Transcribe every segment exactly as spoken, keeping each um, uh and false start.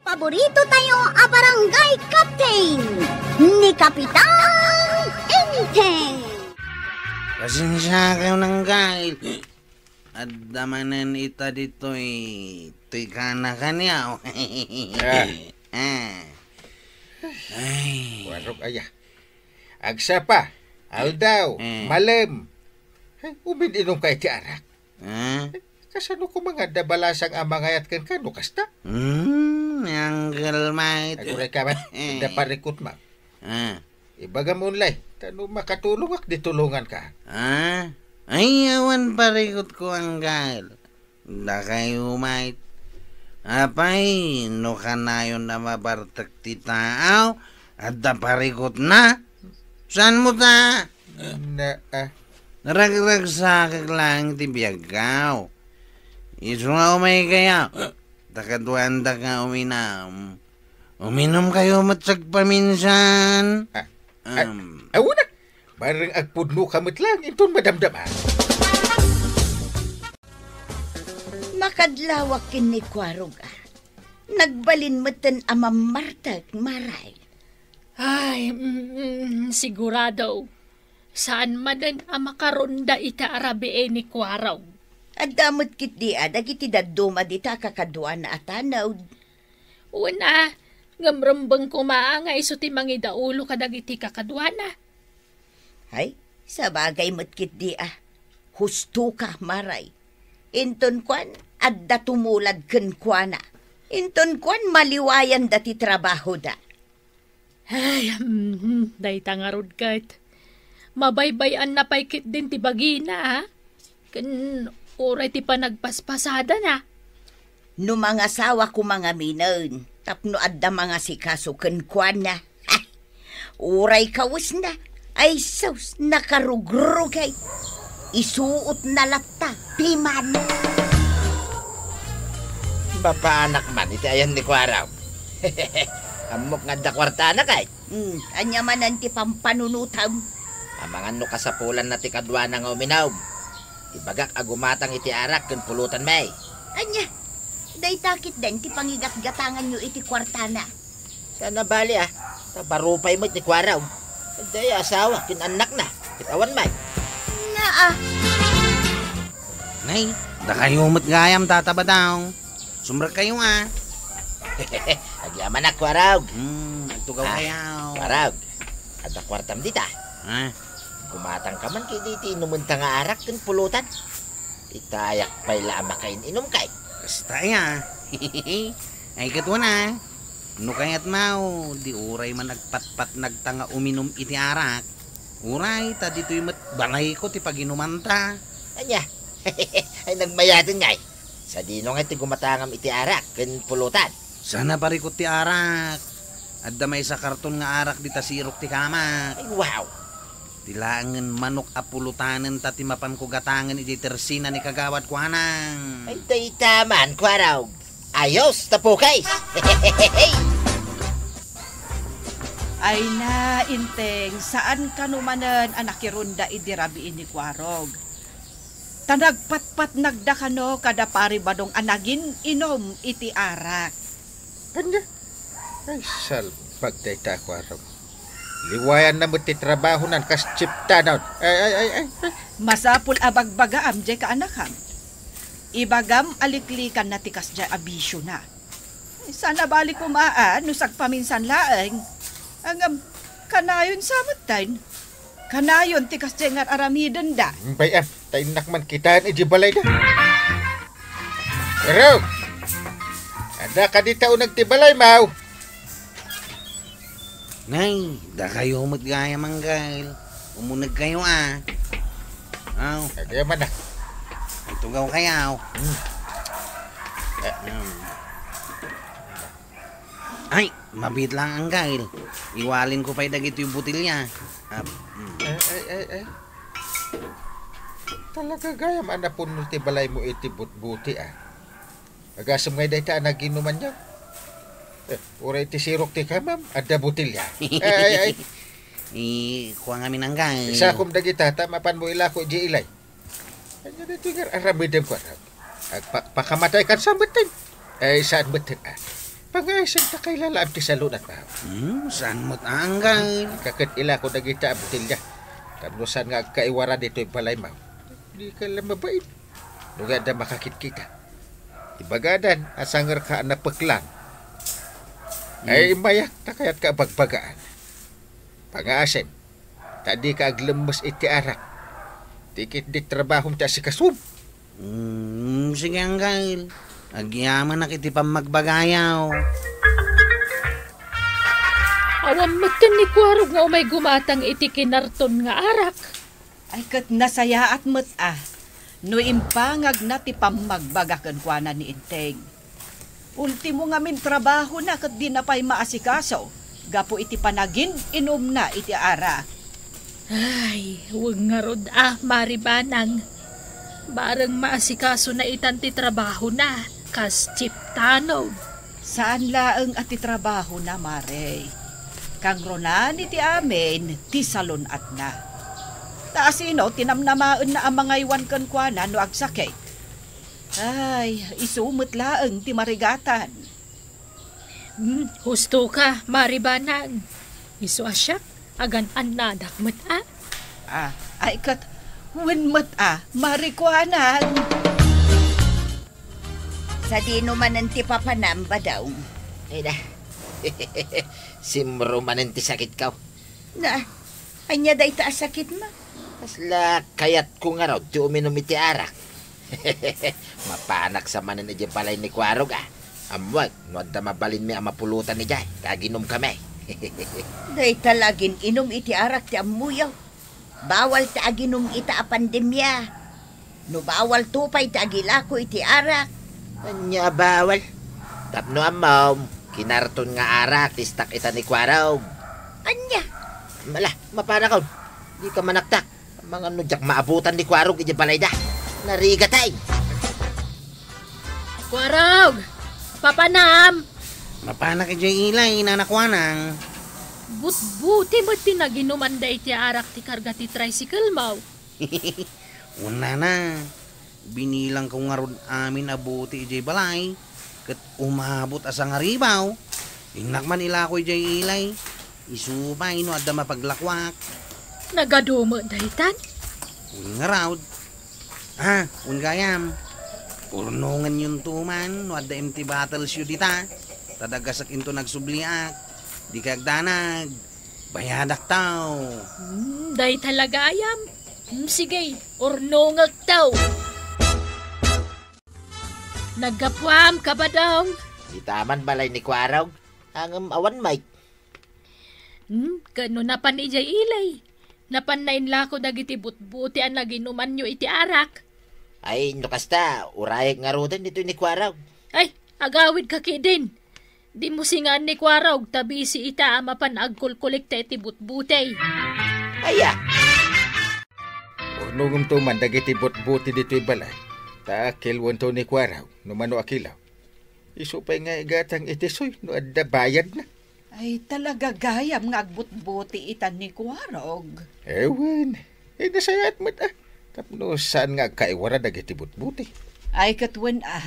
Paborito tayo a barangay captain, ni Kapitan Enteng. Pasensia kayo, Anggail. Adda manen ita ditoy, toy kana kaniaw. Ah. Ah. Ay. Warog aya. Agsapa, aldaw, Eh. malem. Ay, umin-inom ka iti arak. Ah? Kasano koma nga adda balasang a mangayat kenka no kasta? Hmm, Uncle Mike. Aguray ka man, Eh. da parikut, ma'am. Ah. Ibagam unlay, ta no makatulongak, di tulonganka. Ah? Ay, awan parikutko, Uncle. Dakayo, Mike. Apay, no kanayon a mabartek ti taaw, adda parikutna? Saanmo ta? Na, ah. Naragragsakek laeng ti biagko. Isu nga umaykayo, ta kaduaandaka uminum. Uminumkayo met sagpaminsan. Ah, ah, Um. Awan a. Bareng agpudnoka met laeng inton madamdama. Makadlawak ken ni Kuarog, a. Nagbalin metten a mammartek, Maray. Ay, mm, mm, sigurado. Saan manen a makarunda ita a rabii ni Kuarog. Adda met ketdi a dagiti dadduma dita a kakaduana a tanod. Wen a, ngem rumbeng koma a nga isu ti mangidaulo kadagiti kakaduana. Ay, sabagay met ketdi a. Hustoka, Maray. Inton kuan, adda tumulad kenkuana. Inton kuan, maliwayanda ti trabahoda. Ay, mhm, dayta ngarud ket. Mabaybay-anna pay ketdin ti bagina, a? Ken uray ti panagpaspasadana. No mangasawa koma ngaminen tapno adda mangasikaso kenkuana. Uray kawesna, ay sus, nakarugrugay. Isuotna latta ti manok. Mapaanak man iti ayan ni Kuarog. Ammok nga adda kuartana kay? Hmm, ania manen ti pampanunotam? Amangan no kasapulanna ti kaduana nga uminum. Ibagak a gumatang iti arak ken pulotan met. Ania? Dayta ketdin ti pangigatgatanganyo iti kuartana. Saan a bali a, ta baro pay met ni Kuarog. Adda asawa ken annakna, ket awan met. Naa. Nay, dakayo met gayam, Tata Badong. Sumrekkayo a. Agyamanak, Kuarog. Hmm, agtugaw Ah, kayo. Kuarog, adda kuartam dita. Ah. Gumatangka man ket iti inumenta nga arak ken pulotan. Itayak pay la a makain-inum kay. Kasta aya. Ay, ket wen a. No kayatmo, di uray man agpatpatnagta nga uminum iti arak. Uray, ta ditoy met balayko ti paginumanta. Ania? Ay, nagmayaten ngay. Sadino ngay ti gumatangam iti arak ken pulotan? Saan a parikut ti arak. Adda maysa karton nga arak dita sirok ti kamak. Ay, wow! Ti laengen manok a pulotanen ta ti mapanko gatangen idiay tersina ni Kagawad Kuanang. Ay, dayta man, Kuarog. Ayos, tapukay! Ay na, Inteng, saan kano manen a nakirunda idi rabii ni Kuarog. Ta nagpatpatnagda kano kada Pari Badong a nagin-inum iti arak. Ania? Ay, salbag dayta a Kuarog. Liwayanna met ti trabahonan kas chieftanon. Ay, ay, ay, ay, ay. Masapul a bagbagaam diay kaanakam. Ibagam a liklikanna ti kasdiay a bisiona. Ay, saan a bali koma a no sagpaminsan laeng. Ngem, kanayon sa metten. Kanayon ti kasdiay nga ar-aramidenda. Bay, em, ta innak man kitaen idiay balayda. Pero, adda kadi ta uneg ti balaymo? Nay, dakayo met gayam, Anggail. Umunegkayo a. Aw. Kagaya man a. Agtugaw kayo. Hmm. Eh. Hmm. Ay, mabiit lang, Anggail. Iwalinko pay dagitoy botelya. Ah, hmm. Ay, ay, ay, ay. Talaga gayam a napuno ti balaymo iti butboti, a. Agasem ngay dayta a naginumanyo. Eh, uray ti sirok ti kamam, adda botelya. Ay, ay, ay. Ikua ngamin, Anggail. Isakom dagita ta mapanmo ilako idiay ilay. Ania daytoy nga ar-aramidem, Kuarog? Agpa-, pakamataykan sa metten. Ay, saan metten, a. Pangaisem ta kay lalaab ti salunat, Maw. Hmm, saan met a anggal? Kaket ilako dagita a botelya. Tapno saan nga agkaiwara ditoy balay, Maw. Dika la mabain. No kayatda makakitkita. Ibagadan a sangerka a napeklan. Hmm. Ay, immayak ta kayatka a bagbagaan. Pangaisem, ta dika aglemmes iti arak. Ti ketdi trabahom ti asikasom. Hmm, sige, anggal. Agyamanak iti pammagbagayaw. Awan met ken ni Kuarog nga umay gumatang iti kinarton nga arak. Ay, ket nasayaat met a no imbangagna ti pammagbaga kenkuana ni Enteng. Ultimo ngamin trabahona ket dina pay maasikaso gapu iti panagin-inumna iti arak. Ay, wen ngarud a, Mari Banang. Bareng maasikasona itan ti trabahona, kas chiptanog. Saan laeng a ti trabahona, Mare. Kangrunaan iti amin ti salun-atna. Ta asino ti namnamaenna a mangaywan kenkuana no agsakit? Ay, isu met laeng ti marigatan. Hmm, husto ka, Mari Banang. Isu a siak, agan-annadak met a. Ah, ay ket, wen met a, Mari Kuanang. Sadino manen ti papanam, Badong? Ay na, simro manen ti sakitko. Na, ania dayta a sakitmo? Kasla kayatko ngarud ti uminum iti arak. Mapanak sa manen idiay balay ni Kuarog a. Ammoek no adda mabalinmi a mapulotan idiay, ta aginumkami. Dayta la agin-inum iti arak ti ammoyo. Bawal ti aginum ita a pandemia. No bawalto pay ti agilako iti arak. Ania a bawal? Tapno ammom, kinarton nga arak ti istak ita ni Kuarog. Ania? Mala, mapanakon. Dika manaktak. Amangan no diak maabutan ni Kuarog idiay balayda. Narigatay. Kuarog! Papanam! Mapanak idiay ilay, Nana Kuanang. Butbuti met ti naginumanda iti arak ti karga ti tricycle-mo. Wen, Nana, binilangko ngarud amin a buti idiay balay, ket umabot a sangaribaw. Innak man ilako idiay ilay. Isu pay no adda mapaglakuak. Nagadu met daytan? Wen ngarud. Ah, wen gayam. Urnongenyonto man no adda empty bottles-yo dita. Ta dagasek inton agsubliak. Dika agdanag. Bayadak taw. Hmm, dayta la gayam. Hmm, sige, urnongekto. Naggapuam, Kabadong. Dita man balay ni Kuarog. Ngem awan met. Hmm, ket no napan idiay ilay. Napanna inlako dagiti butbuti a naginumanyo iti arak. Ay, no kasta, urayek ngaruden ditoy ni Kuarog. Ay, agawidka ketdin. Dimo singaan ni Kuarog, ta bisi ita a mapan agkolkolekta iti butbuti. Aya! Urnongemto man dagiti butbuti ditoy balay, ta kilwento ni Kuarog no mano a kilaw. Isu pay nga igatang iti soy no adda bayadna. Ay, talaga gayam nga agbutbuti ita ni Kuarog. Ewen, eh, nasayaat met a. Tapno saan nga agkaiwara dagiti butbuti. Ay, ket wen a.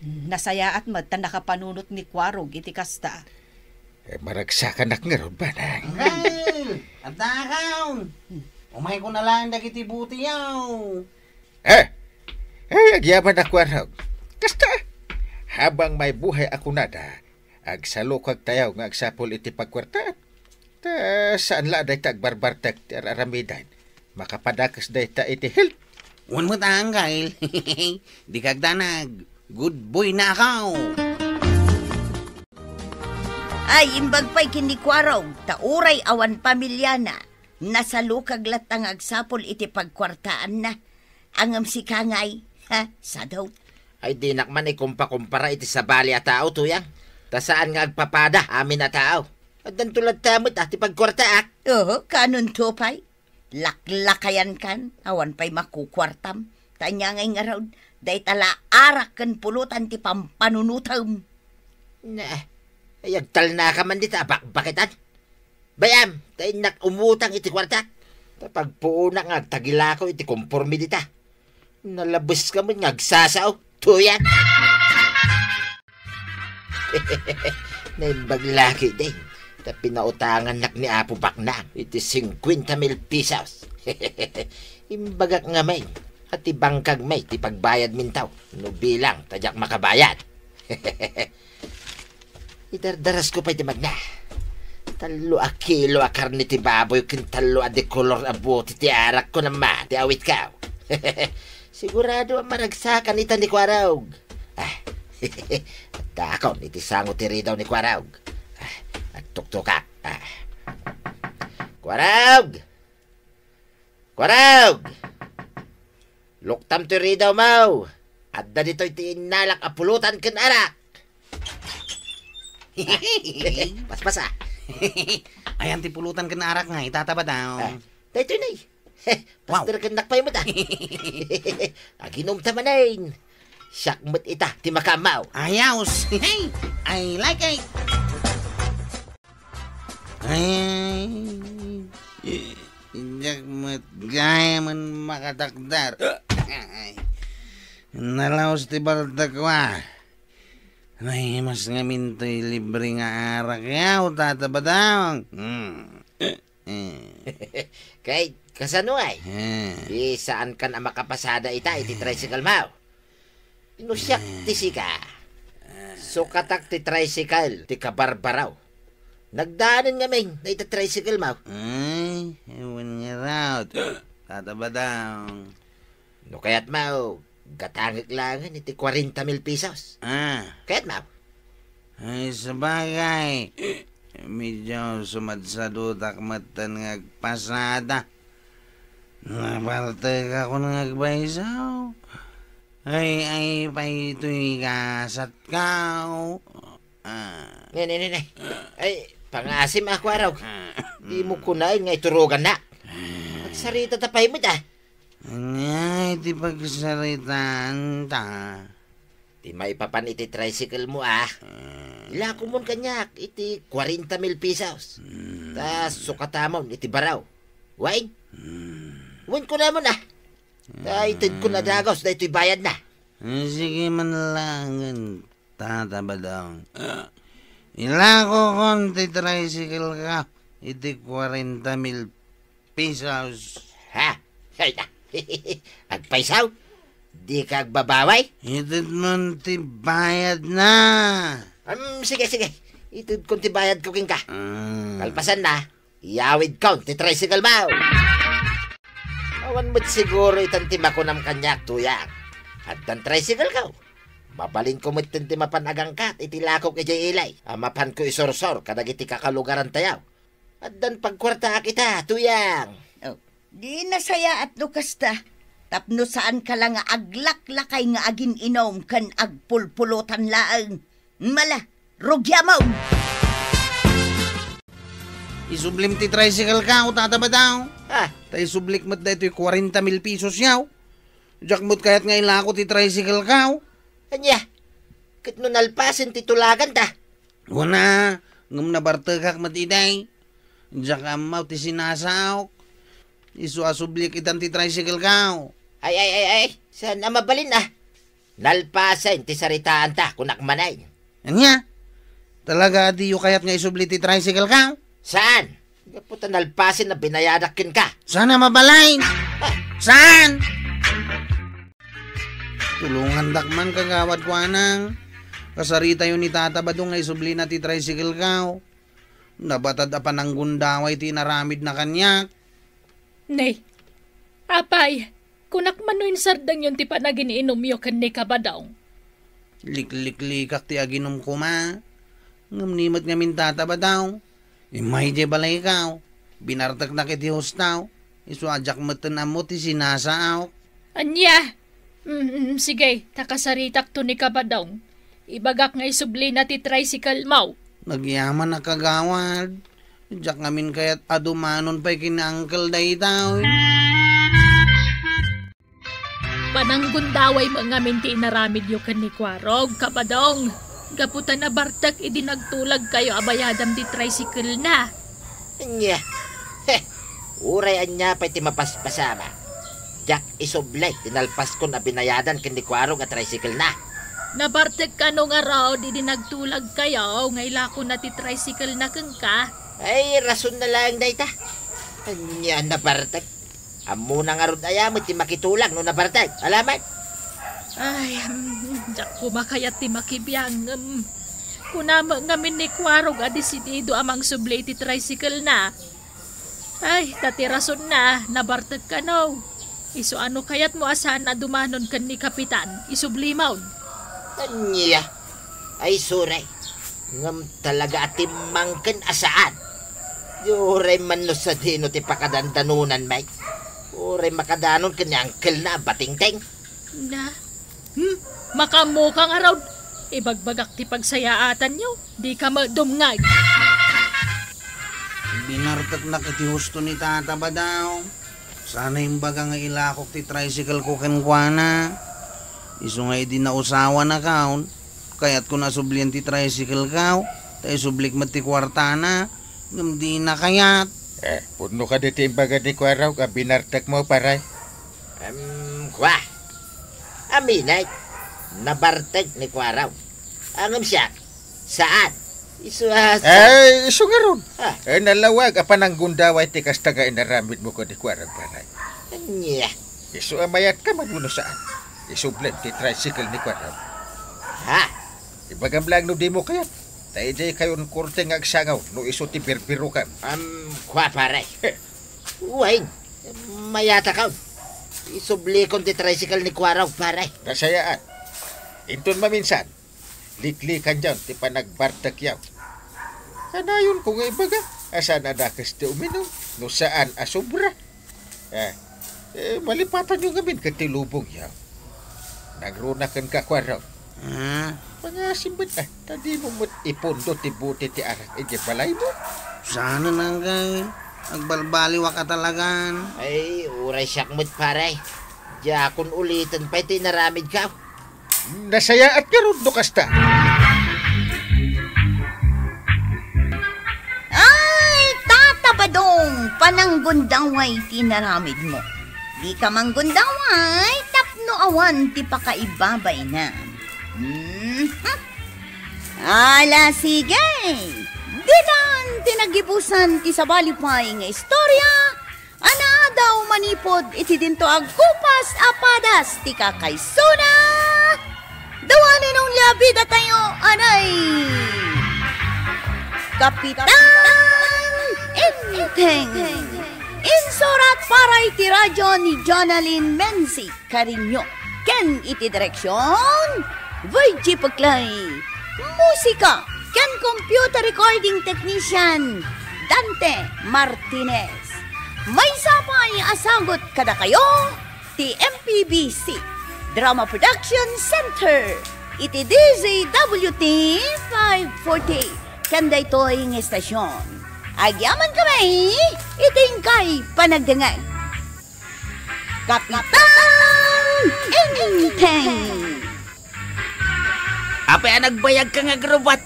Nasayaat met ta nakapanunot ni Kuarog iti kasta. Eh, maragsakanak ngarud, Banang. Anggal! Adda ka! Umayko na lang dagiti butiyo. Eh! Eh, agyamanak, Kuarog. Kasta, habang may buhay a kunada, agsalukagtayo nga agsapul iti pagkuartaan. Ta saan la a dayta agbarbartek ti ar-aramiden. Makapadakes dayta iti health. Wen met a, anggal. Dika agdanag. Good boy na ako. Ay, imbag pay ken ni Kuarog, ta uray awan pamiliana, nasalukag latta nga agsapul iti pagkuartaanna. Ngem sika ngay, ha, Sado? Ay, dinak man ikumpakumpara iti sabali a tao, Tuyang. Ta saan nga agpapada amin a tao. Addanto latta met a ti pagkuartaak. Oo, kaanonto pay? Laklakayankan, awan pay makukuartam. Ta ania ngay ngarud, dayta la arak ken pulutan ti pampanunotem. Ne, ay agtalnaka man dita a bakbaketan. Bay-am, ta innak umutang iti kuartak. Ta pagpuonak nga agtagilako iti komporme dita. Nalabeska met nga agsasao, Tuyang. Naimbag la ketdin ta pinautangannak ni Apo Baknang iti singkuenta mil pesos. Imbagak ngamin a ti bangkagmi ti pagbayadminto no bilang ta diak makabayad. Idardarasko pay ti magna. Tallo a kilo a karne ti baboy ken tallo a de kolor a buti ti arak, kunam man ti awitko. Sigurado a maragsakan ita ni Kuarog. Ah, addakon iti sango ti ridaw ni Kuarog. Ah, agtuktokak. Ah. Kuarog! Kuarog! Luktam toy ridawmo. Adda ditoy ti innalak a pulutan ken arak. Paspasa. Ayan ti pulutan ken arak nga, itata Badong. Ah, daytoy nay. Wow. Paster ken nakpay met, ah. Aginumta manen. Siak met ita ti makaammo. Ayos. I like it. Ay, diak met gayamen makatakder. Ay, nalaos ti bartekko, ah. Nahimas ngamin toy libre nga arak yaw, Tata Badong. Hmm. Eh. Kay, kasano ay? Eh. Di saankan a makapasada ita iti tricycle mo? No siak ti sika, sukatak ti tricycle ti kabarbaraw. Nagdaanen ngamin dayta tricycle mo. Ay, awan ngarud, Tata Badong. No kayatmo, gatangek laengen iti kuarenta mil pesos. Ah. Kayatmo? Ay, sabagay, medyo sumadsadutak metten nga agpasada. Nabartekakon nga agpayso. Ay, ay, pay toy gasatko. Ah. Ne, ne, ne, ne. Ay, pangasim a, Kuarog. Ah. Dimo kunaen nga iturogannak. Agsaritata pay met, ah. Ania iti pagsaritaanta? Ti maipapan iti tricycle mo, ah. Ah. Ilakomon kaniak iti kuarenta mil pesos. Hmm. Ta sukatamon iti baraw. Wen? Hmm. Wen kunamon, ah. Ta itedkon a dagus daytoy bayadna. Ah, sige man laengen, Tata Badong. Ilakokon ti tricycle-ko iti kuarenta mil pesos. Ha? Ay, agpayso? Dika agbabawi? Itedmon ti bayadna. Am, sige, sige. Itedkon ti bayadko kenka. Ah. Kalpasanna, iyawidkon ti tricycle mo. Awan met siguro itan ti makunam kaniak, Tuyang. Addan tricycle-ko. Mabalinko metten ti mapan agangkat iti lakok idiay ili a mapanko isursor kadagiti kakalugarantayo. Addan pagkuartaak ita, Tuyang. Oh, di nasayaat no kasta. Tapno saanka la nga aglaklakay nga agin-inum ken agpulpulutan laeng. Mala, rugiamon! Isublim ti tricycle-ko, Tata Badong. Ah. Ta isublik met daytoy kuarenta mil pesos yaw. Diak met kayat nga ilako ti tricycle-ko. Ania? Ket no nalpasen ti tulaganta? Wen a, ngem nabartekak met idi. Diak ammo ti sinasaok. Isu a sublik itan ti tricycle-ko. Ay, ay, ay, ay. Saan a mabalin, ah? Nalpasen ti saritaanta, kunak manen. Ania? Talaga a diyo kayat nga isubli ti tricycle-ko? Saan? Gapu ta nalpasen a binayadak kenka. Saan a mabalin? Ah. Saan? Tulongandak man, Kagawad Kuanang. Kasaritayo ni Tata Badong nga isublina ti tricycle-ko. Nabatad a pananggundaway ti inaramidna kaniak. Nay, apay, kunak man no insardengyon ti panagin-inumyo ken ni Kabadong. Likliklikak ti aginum koma. Ngem ni met ngamin, Tata Badong. Immay idiay balayko. Binarteknak iti husto. Isu a diak metten ammo ti sinasaok. Ania? Mm, mm, sige, ta kasaritakto ni Kabadong. Ibagak nga isublina ti tricycle-mo. Nagyaman a, Kagawad. Diak ngamin kayat a dumanon pay ken ni Uncle daytoy. Pananggundaway met ngamin ti inaramidyo ken ni Kuarog, Kabadong. Gapu ta nabartek idi nagtulagkayo a bayadam ti tricycle-na. Ania? Heh! Uray ania pay ti mapaspasama, diak isubli ti nalpaskon a binayadan ken ni Kuarog a tricycle-na. Nabartek kano ngarud idi nagtulagkayo nga ilakona ti tricycle-na kenka? Ay, rason na laeng dayta. Ania, nabartek? Ammona ngarud aya met ti makitulag no nabartek? Alaman? Ay, mm, diak koma kayat ti makibiang, em. Kuna met ngamin ni Kuarog a desidido a mangsubli iti tricycle-na. Ay, ta ti rasonna, nabartek kano. Isu a no kayatmo a saan a dumanon ken ni Kapitan, isublimon. Ania? Ay, suray. Ngem talaga a timmangken a saan. Di uray man no sadino ti pakadandanunan, Mike. Uray makadanon ken ni uncle-na a batingting. Na, Hmm? Makaammoka ngarud. Ibagbagak ti pagsayaatanyo. Dika madumngeg. Binarteknak iti husto ni Tata Badaw. Sana imbaga nga ilakok ti tricycle-ko kenkuana. Isu nga idi nausawanakon, kayatko a sublien ti tricycle-ko, ta isublik met ti kuartana. Ngem dina kayat. Eh, pudno kadi ti imbaga ni Kuarog a binartekmo, pare? Em, kua. Aminek, nabartek ni Kuarog. Ngem siak, saan. Isu a sa- Eh, isu ngarud. Ah. Eh, nalawag a pananggundaway ti kasta nga inaramidmo ken ni Kuarog, pare. Ania? Isu a mayatka man wenno saan. Isublem ti tricycle ni Kuarog. Ha? Ibagam laeng no dimo kayat. Ta idiay kayon korte nga agsangaw no isu ti birbirokem. Am, kua, pare. Wen, mayatakon. Isublikon ti tricycle ni Kuarog, pare. Nasayaat. Inton maminsan, liklikanyon ti panagbartekyo. Kanayonko nga ibaga, a saan a dakes ti uminum, no saan a sobra. Eh, eh, malipatanyo ngamin ket ti lubongyo. Nagruna kenka, Kuarog. Ah? Pangasim met, ah, ta dimo met ipundo ti bote ti arak idiay balaymo. Saan a nanggan, agbalbaliwak a talagan. Ay, uray siak met, pare. Diakon uliten pay ti inaramidko. Nasayaat ngarud no kasta. Ay, Tata Badong, pananggundaway ti inaramidmo. Dika manggundaway tapno awan ti pakaibabainam. Mhm. Ala, sige. Ditan ti nagibusan ti sabali pay nga istorya a naadaw manipud iti dinto agkupas a padas ti kakaisuna. Dua ni Nong Liabidatayo, anay! Kapitan Enteng. Insurat para iti radyo ni Jonalyn Menzi Cariño. Ken iti direksion, Virgie Peclay. Musika ken computer recording technician, Dante Martinez. Maysa pay a sagut kadakayo ti M P B C Drama Production Center iti D Z W T five forty ken daytoy nga estasion. Agyamankami iti inkay panagdengngeg. Kapitan Enteng. Apay a nagbayagka nga agrubat?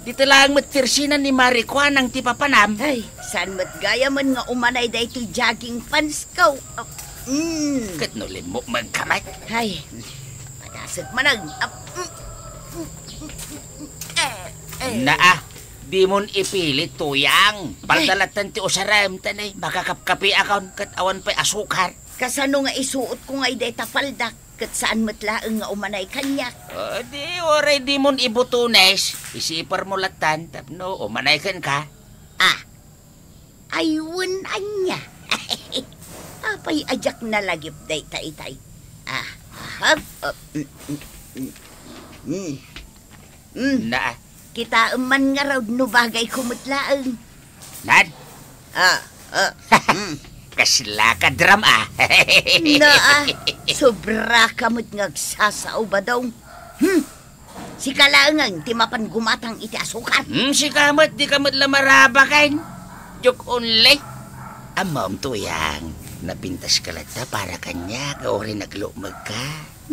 Dita laeng met ti ersina ni Mari Kuanang ti papanam. Ay, saan met gayamen nga umanay daytoy jogging pants-ko? Ah, mm. Ket no limmukmegka met? Ay, padasek manen. Ah, mm, mm, mm, eh, eh. Naa, dimon ipilit, Tuyang. Palda latta ti usarem, ta ne, makakapkapiakon, ket awan pay asukar. Kasano nga isuotko ngay dayta paldak, ket saan met laeng nga umanay kaniak? O, di, uray dimon ibutones, isipermo lattan, tapno umanay kenka. Ah, ay, wen ania. Apay a diak nalagip dayta itay? Ah, ah, ah, mm, mm, mm, mm. Mm. Naa. Kitaem man ngarud no bagayko met laeng. Nan? Ah, ah, mm. Kasla ka dram, ah. Naa, sobraka met nga agsasao, Badong. Hmm. Sika laengen ti mapan gumatang iti asukar. Hmm, sika met, dika met la marabaken. Joke only. Ammom, Tuyang, napintaska latta para kaniak, uray naglukmegka.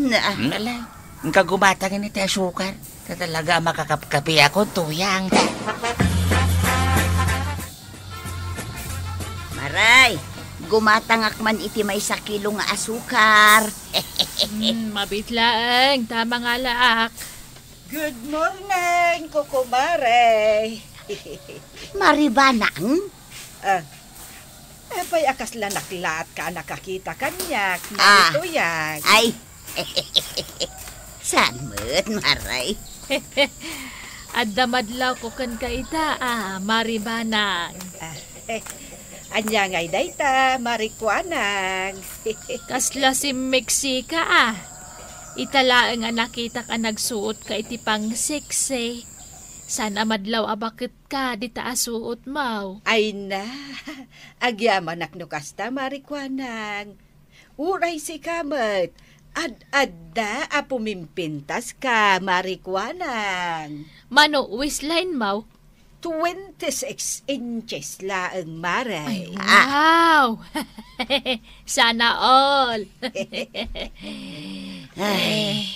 Naa. Hmm, ala. Inka gumatangen iti asukar. Ta talaga a makakapkapiakon, Tuyang. Maray, gumatangak man iti maysa kilo nga asukar. Hmm, mabiit laeng ta mangalaak. Good morning, kukumare. Maribanang? Ah, apay a kasla naklaat ka a nakakita kaniak, Ah. Marituyang? Ay, saan met, Maray? Adda madlawko kenka ita, a, Maribanang. Ah, eh, ania ngay dayta, Marikuanang? Kasla simmeksika, a. Ita laeng a nakitak a nagsuotka iti pangseksi. Saan a madlaw a baket ka dita a suotmo. Ay na, agyamanak no kasta, Marikuanang. Uray sika met, ad-adda a pumimpintaska, Marikuanang. Mano waistline mo? Twenty-six inches laeng, Mare. Ay, Ah. wow! Sana all! Ay,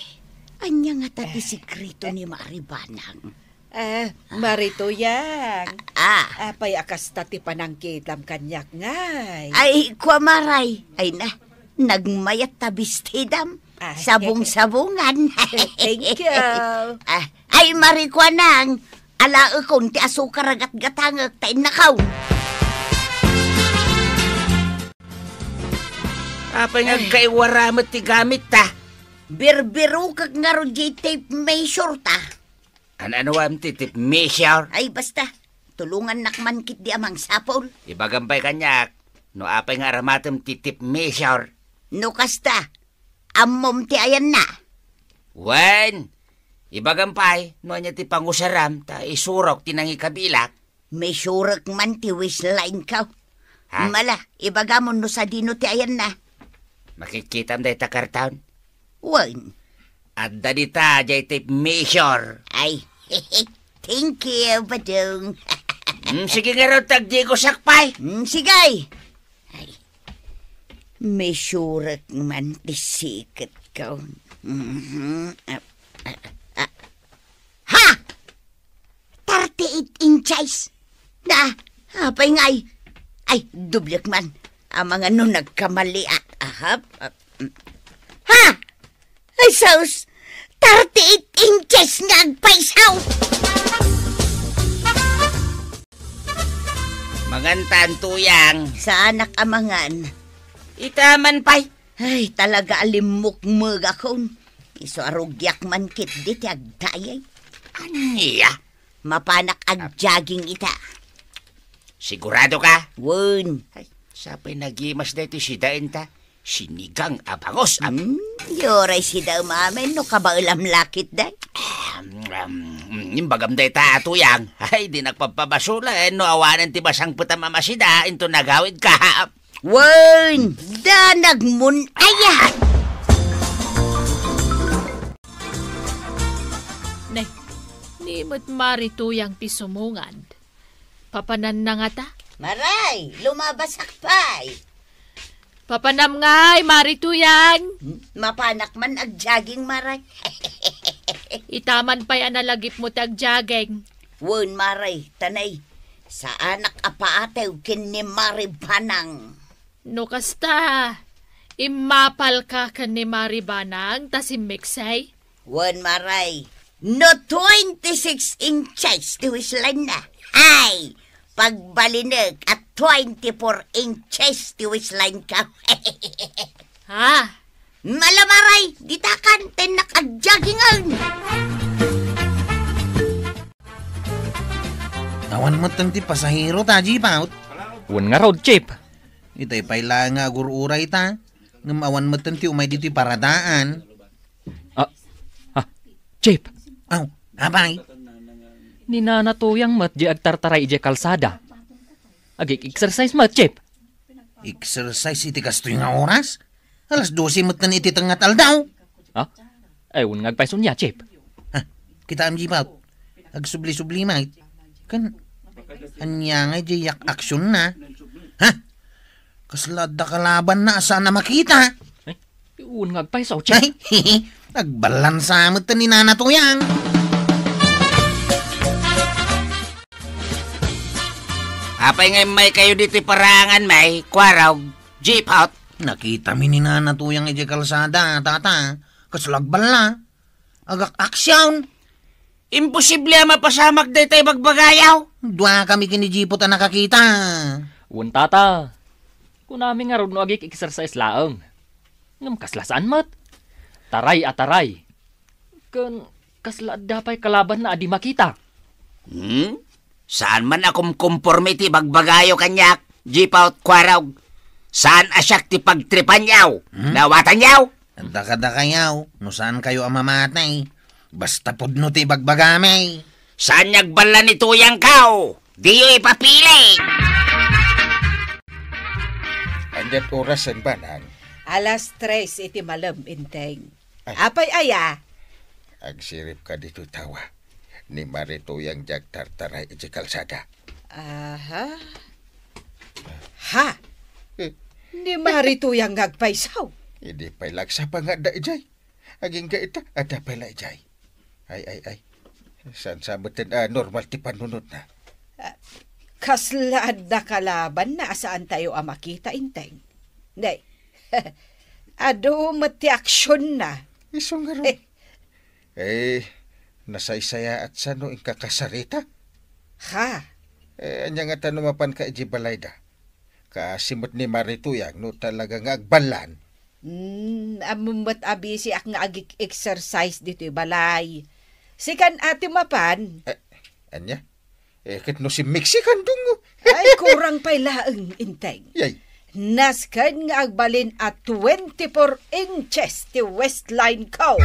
ania ngata ti sikreto ni Maribanang? Ah, Marituyang. Ah. Apay a kasta ti panangkitam kaniak ngay? Ay, kua, Maray. Ay na, nagmayat ta bestidam. Ah. Sabong-sabongan. Thank you. Ah, ay, Marikuanang, alaekon ti asukar a gatgatangek ta innakaw. Apay nga Ay. agkaiwara met ti gamit ta? Birbirokek ngarud diay tape measure ta. An-, ano am ti tape measure? Ay, basta. Tulongannak man ketdi a mangsapul. Ibagam pay kaniak, no apay nga aramatem ti tape measure. No kasta, ammom ti ayanna? Wen, ibagam pay, no ania ti pangusaram, ta isurok ti nangikabilak. Measurek man ti waistline ko. Ha? Mala, ibagam no sadino ti ayanna. Makikkitam dayta karton? Wen. Adda dita, jay tape measure. Ay, thank you, Badong. Mm, sige ngarud, ta agdigosak pay. Mm, sige. Ay, measurek man ti siket ko. Mhm. Ah, ah, ah. Ha! Thirty-eight inches. Na, apay ngay? Ay, dublek man. Amangan no nagkamaliak. Ahap. Ah, mm. Ha! Ay, sus! Thirty-eight inches nga agpayso! Mangantan, Tuyang. Saanak a mangan. Ita man pay. Ay, talaga a limmukmegakon. Isu a rugiak man ketdi ti agdayeg. Ania? Mapanak agjogging ita. Sigurado ka? Wen. Ay, sapay nagimas daytoy sidaen ta. Sinigang a bangus. Ap- Hmm, yoray sida umamen no kabaelam lakit day. Um, um, imbagam dayta, Tuyang. Ay, di nagpapabasula, eh, no awanen ti masangpetam a masida, into nagawid ka. Wen, da nagmun-ayat! Ne, ni met Marituyang ti sumungad. Papananna ngata? Maray, lumabasak pay. Papanam ngay, Marituyang. Hmm, mapanak man agjogging, Maray. Ita man pay a nalagipmo ti agjogging. Wen, Maray, ta nay, saanak a paatew ken ni Maribanang. No kasta, immapalka ken ni Maribanang ta simmeksi? Wen, Maray, no twenty-six inches ti waistline na. Ay, pagbalinek a twenty-four inches ti waistline ko. Ha? Mala, Maray, ditakan, tennak agjoggingan. Awan metten ti pasahero ta, Jeep Out. Wen ngarud, Jeep. Itay pay laeng nga agur-uray ta. Ngem awan metten ti umay ditoy paradaan. Ah, ah, Jeep. Aw, apay? Ni Nana Tuyang met di agtartaray idiay kalsada. Agik-exercise met, Jeep. Exercise iti kastoy nga oras? Alas dose metten iti tengnga ti aldaw. Ha? Ay, wen nga agpayso nia, Jeep. Ha? Kitaem, Jeep Out. Agsubli-subli met. Ken, ania nga idiay yak-aksyon na? Ha? Kasla adda kalabanna a saan a makita? Ay, wen nga agpayso, Jeep. Ay, nagbalansa met ni Nana Tuyang. Apay nga immaykayo ditoy paraangan, may kuarog, Jeep Out? Nakitami ni Nana Tuyang idiay kalsada, tata. Kasla agballa. Agak-aksyon. Imposible a mapasamak dayta ibagbagayo. Dua kami ken ni Jipot a nakakita. Wen, tata. Kunami ngarud no agik-exercise laeng. Ngem kasla saan met. Taray a taray. Ken kasla adda pay kalabanna a di makita. Hmm? Saan man a kumkomporme ti bagbagayo kaniak, Jipot Kuarog. Saan a siak ti pagtripanyo. Hmm? Nawatanyo? Adda kadakayo, no saan kayo a mamatay. Basta pudno ti bagbagami. Saan nga agballa ni Tuyangko? Diyo ipapili! Aniat oras, Banang? Alas tres iti malem, Inteng. Ay. Apay aya? Agsirib ka ditoy tawa. Ni Mari Tuyang diay agtartaray iti kalsada. Aha. Ha? Eh. Ni Mari Tuyang nga agpayso? Idi pay lagsapa nga adda idiay. Agingga ita, adda pay la idiay. Ay, ay, ay. Saan sa meten a normal ti panunotna? Ah, kasla adda kalabanna a saantayo a makita, Inteng. Nay, adu met ti aksionna. Isu ngarud. Eh. Eh, nasaysayaat sa no inka kasarita? Ha? Eh, ania ngata no mapanka idiay balayda? Kaasi met ni Mari Tuyang no talaga nga agballan. Hmm, ammom met a bisiak nga agik-exercise ditoy balay. Sikan a ti mapan. Eh, ania? Eh, ket no simmiksi kan dungo. Ay, kurang pay laeng, Inteng. Yay. Nasken nga agbalin a twenty-four inches ti waistline ko.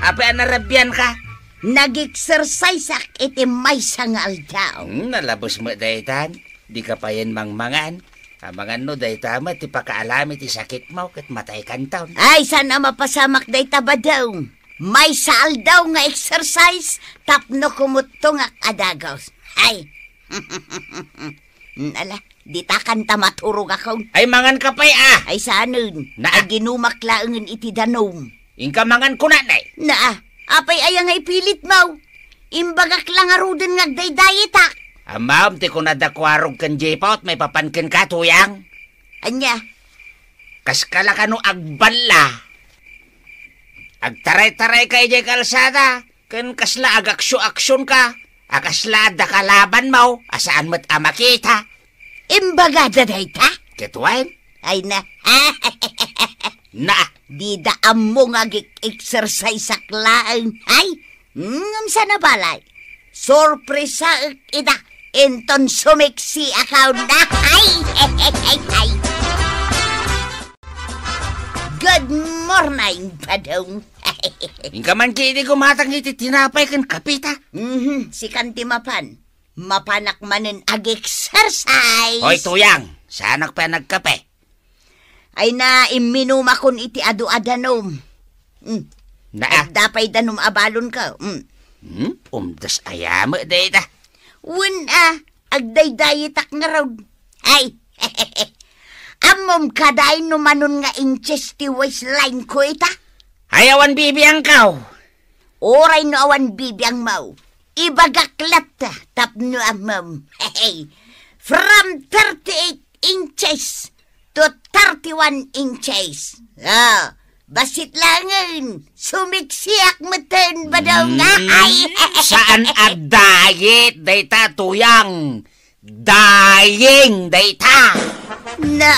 Apay a narabianka? Nag-exerciseak iti maysa nga aldaw. Hmm, nalabes met daytan. Dika payen mangmangan. Amangan no dayta met ti pakaalam iti sakitmo ket mataykanton. Ay, saan a mapasamak dayta, Badong. Maysa aldaw nga exercise tapno kumuttongak a dagus. Ay. Ala, ditakan ta maturogakon. Ay, manganka pay, a. Ay, saanen. Naa. Aginumak laengen iti danum. Inka mangan kunana, eh. Naa, apay aya nga ipilitmo? Imbagak la ngaruden nga agdaydayetak. Ammom ti kunada Kuarog ken Jipot maipapan kenka, Tuyang. Ania? Kaska la kano agballa. Agtaray-tarayka idiay kalsada, ken kasla agaksyo-aksyonka, a kasla adda kalabanmo, a saan met a makita. Imbagada dayta? Ket wen? Ay na. Na. Dida ammo nga agik-exerciseak laeng. Ay, ngem sana balay. Sorpresaek ida. Inton sumiksiak a kaunda. Ay, ay, ay, ay, ay. Good morning, Badong. Inka man ketdi gumatang iti tinapay ken kapeta. Mhm, sikan ti mapan. Mapanak manen ag-exercise. Hoy, Tuyang, saanak pay a nagkape? Ay na, imminumakon iti adu a danum. Mm. Naa. Adda pay danum a balonko. Mm. Hmm? Umdas aya met dayta. Wen a, agdaydayetak ngarud. Ay, ammom kadi no manon nga inches ti waistline ko ita? Ay, awan bibiangko. Uray no awan bibiangmo, ibagak latta tapno ammom. From thirty-eight inches to thirty-one inches. Ah, bassit laengen, sumiksiak metten, Badong. Mm, ay, saan a diet dayta, Tuyang. Dying dayta. Na.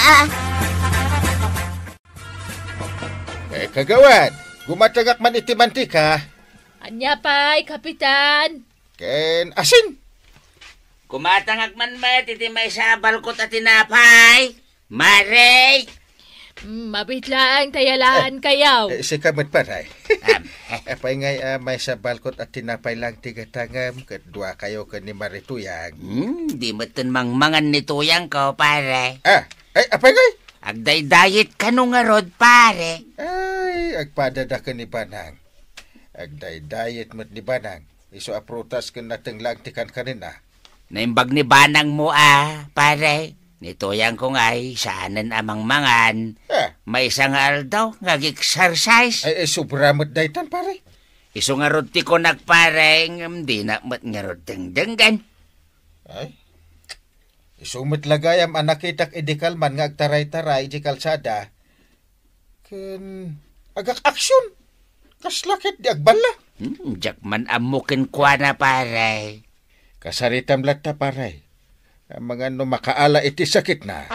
Eh, kagawad, gumatangak man iti mantika. Ania pay, Kapitan? Ken asin. Gumatangak man met iti maysa a balkot a tinapay, Mare. Mm, mabit laeng ta yalaan kayo. Eh, sika met, pare. Am. Apay ngay a maysa balkot a tinapay lang ti gatangem ket duakayo ken ni Mare Tuyang? Hmm, di metten mangmangan ni Tuyangko, pare. Ah, ay, apay ngay? Agdaydayetka no ngarud, pare. Ay, agpadada ken ni Banang. Agdaydayetek met ni Banang. Isu a prutas ken nateng laeng ti kankanenna. Naimbag ni Banangmo a, pare. Ni Tuyangko ngay, saanen a mangmangan. Ah. Maysa nga aldaw nga ag-exercise. Ay, ay, sobra met daytan, pare. Isu ngarud ti kunak, pare, ngem dinak met ngarud dengdenggen. Ay. Isu met la gayam a nakitak idi kalman nga agtaray-taray idiay kalsada. Ken agak-aksyon. Kasla ket di agballa. Hmm, diak man ammo kenkuana, pare. Kasaritam latta, pare. Amangan no makaala iti sakitna.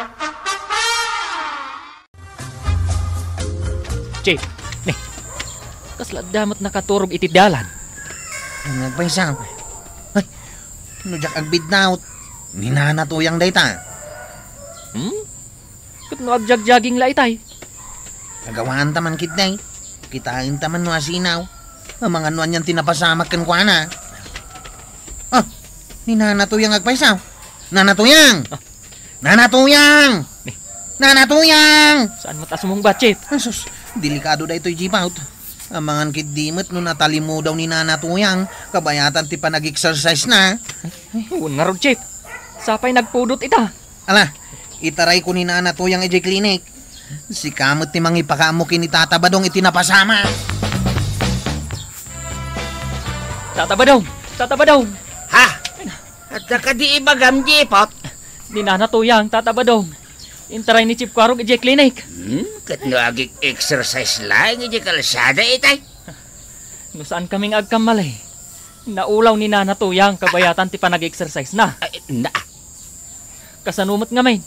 Chief, ni, kasla adda met nakaturog iti dalan. Ano nagpaysa? Ay, no diak agbidnaw, ni Nana Tuyang dayta. Hmm? Ket no agjagjaging la itay? Agawanta man ketdi. Kitaenta man no asinaw. Amangan no anian ti napasamak kenkuana. Ah, ni Nana Tuyang agpaysa. Nana Tuyang! Ah. Nana Tuyang! Ni? Nana Tuyang! Saan met a sumungbat, Chief? Ay, sus, delikado daytoy, Jeep Out. Amangan ketdi met no natalimudaw ni Nana Tuyang, kabayatan ti panag-exercise na. Wen ngarud, Chief. Sapay nagpudot ita. Ala, itarayko ni Nana Tuyang idiay klinik. Sika met ti mangipakaammo ken ni Tata Badong iti napasamak. Tata Badong! Tata Badong! Ha? Adda kadi ibagam, Jeep Out? Ni Nana Tuyang, Tata Badong. Intaray ni Chief Kuarog idiay klinik. Hmm? Ket no agik-exercise laeng idiay kalsada itay? No saan kami nga agkamali, naulaw ni Nana Tuyang kabayatan ti panag-exercise na. Ay, na. Kasano met ngamin?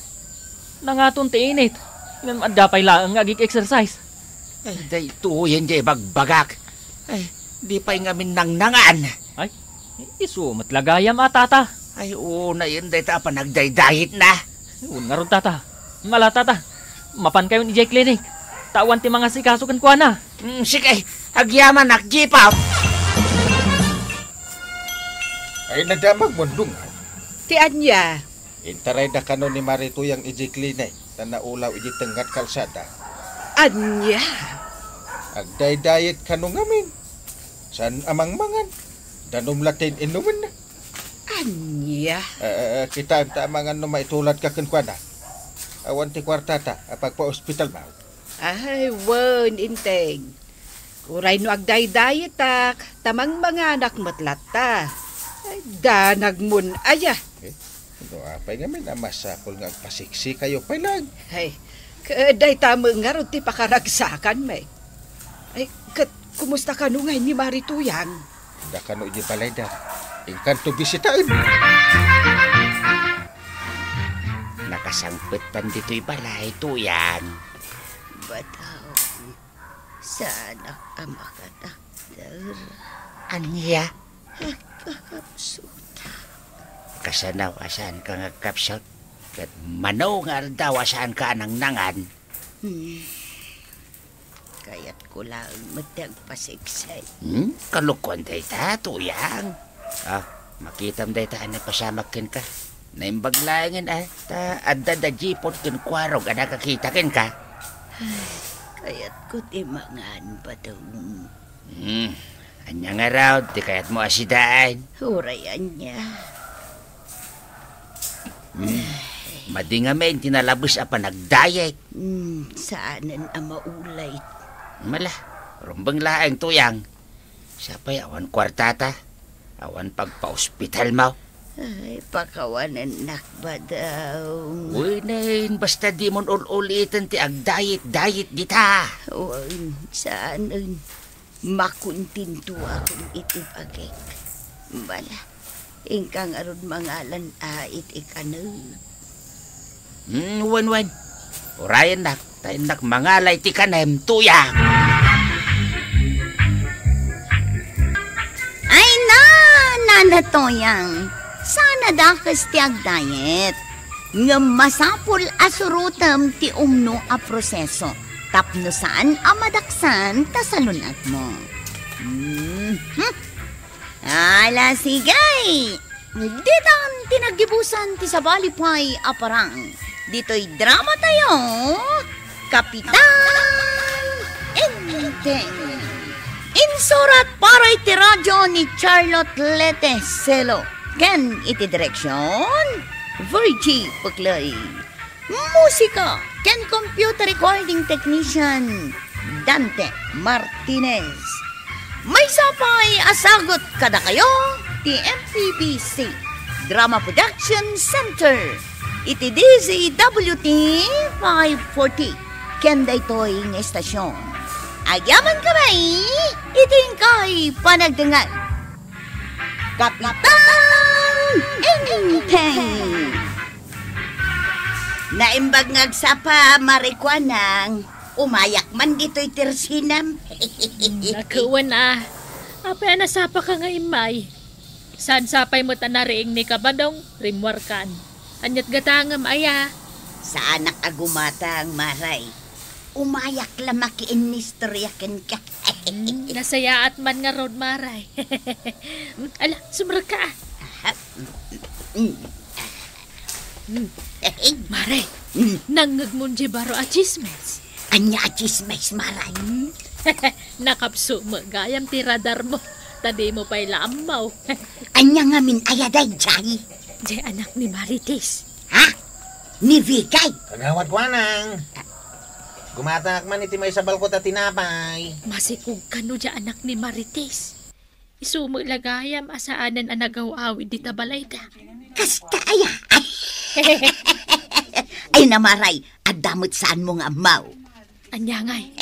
Nangaton ti init. Ngem adda pay laeng nga agik-exercise. Ay, daytoyen ti ibagbagak. Ay, di pay ngamin nangnangan. Ay, isu met la gayam a, Tata. Ay, unayen dayta a panagdaydayetna. Wen ngarud, Tata. Ala, Tata. Mapankayon idiay klinik. Ta awan ti mangasikaso kenkuana. Mm, sige, agyamanak, Jeep Out. Ay, nadamagmon, Dong. Ti ania? Intarayda kano ni Mari Tuyang idiay klinik ta naulaw idiay tengnga ti kalsada. Ania? Agdaydayet kano ngamin. Saan a mangmangan. Danum la ti in-inumenna. Ania? Eh, eh, eh, kitaem ta amangan no maituladka kenkuana. Awan ti kuartata a pagpaospitalmo. Ay, wen, Enteng. Uray no agdaydayetak, ta mangmanganak met latta. Ay, danagmon aya. Eh, no apay ngamin a masapul nga agpasiksikayo pay laeng? Ay, ket dayta met ngarud ti pakaragsakanmi. Ay, ket kumusta kano ngay ni Mari Tuyang? Adda kano idiay balayda. Inkanto bisitaen. Nakasangpettan ditoy balay, Tuyang. Bataw, saanak a makatakder. Ania? Agkakapsutak. Kasano a saanka nga agkapsut? Ket mano nga aldaw a saanka a nangnangan? Hmm. Kayatko laeng met ti agpasiksik. Hmm? Kalokoan dayta, Tuyang. Ah, makitam dayta a napasamak kenka. Naimbag laengen, ah, ta adda da Jeep Out ken Kuarog a nakakita kenka. Ay, kayatko ti mangan, Badong. Hmm, ania ngarud ti kayatmo a sidaen? Uray ania. Hmm, madi ngamin ti nalabes a panagdayet. Hmm, saanen a maulay. Mala, rumbeng laeng, Tuyang. Sapay awan kuartata, awan pagpaospitalmo. Ay, pakawanennak, Badong. Wen, basta dimon ul-uliten ti agdayet-dayet dita. Wen, saanen. Makontentoakon iti bagik. Bala, inka ngarud mangalan a iti kanek. Hmm, wen, wen. Urayennak, ta innak mangala iti kanem, Tuyang. Ay na, Nana Tuyang. Saan a dakes ti agdayet. Ngem masapul a surotem ti umno a proseso tapno saan a madaksan ta salun-atmo. Mhm. Ala, sige! Ditan ti naggibusan ti sabali pay a parang. Ditoy drama tayo, Kapitan Enteng. Insurat para iti radyo ni Charlotte Lete Celo ken iti direksyon, Virgie Puclay. Musika ken computer recording technician, Dante Martinez. Maysa pay a sagut kadakayo ti M P B C Drama Production Center. Iti D Z W T five forty, ken daytoy nga estasyon, agyaman kami iti inkay panagdengngeg. Kapitan Enteng! Naimbag nga agsapa, Mare Kuanang, umayak man ditoy tersenam. Hmm, nakewen a. Apay a nasapaka nga immay? Saan sapay met a nariing ni Kabadong, rimmuarkan. Aniat gatangem aya? Saanak a gumatang, Mare. Umayak la makiinnistorya kenka. Hmm, nasayaat man ngarud, Mare. Ala, sumrekka. Aha. Mm. Hmm. Mare, mm, nangngegmon diay baro a tsismes? Ania a tsismes, Mare? Hmm. Nakapso met gayam ti radarmo, ta dimo pay la ammo. Ania ngamin aya daydiay? Diay anak ni Marites. Ha? Ni Vicky? Kagawad Kuanang. Gumatangak man iti maysa balkot a tinapay. Masikog kano diay anak ni Marites. Isu met la gayam a saanen a nagaw-awid dita balayda. Kasta aya? Ay, Mare, adda met saanmo nga ammo. Ania ngay?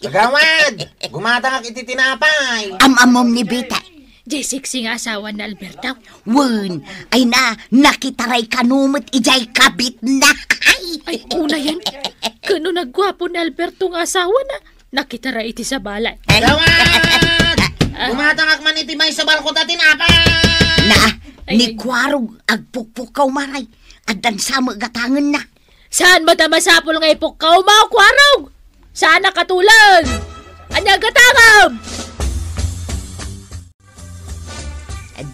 Kagawad, gumatangak iti tinapay. Am-ammom ni Bita. Diay seksi nga asawa ni Alberto. Wen, ay na, nakitaray kano met idiay kabitna. Ay. Ay, unayen. Kano nagguapo ni Alberto nga asawana? Nakitaray iti sabali. Ay. Gawad! Ah. Gumatangak man iti maysa balkot a tinapay. Na, ay, ni ay. Kuarog agpukpukkaw, Mare. Addan sa met gatangenna. Saan met a masapul nga ipukkaw mo, Kuarog? Saan a katulang? Ania gatangem?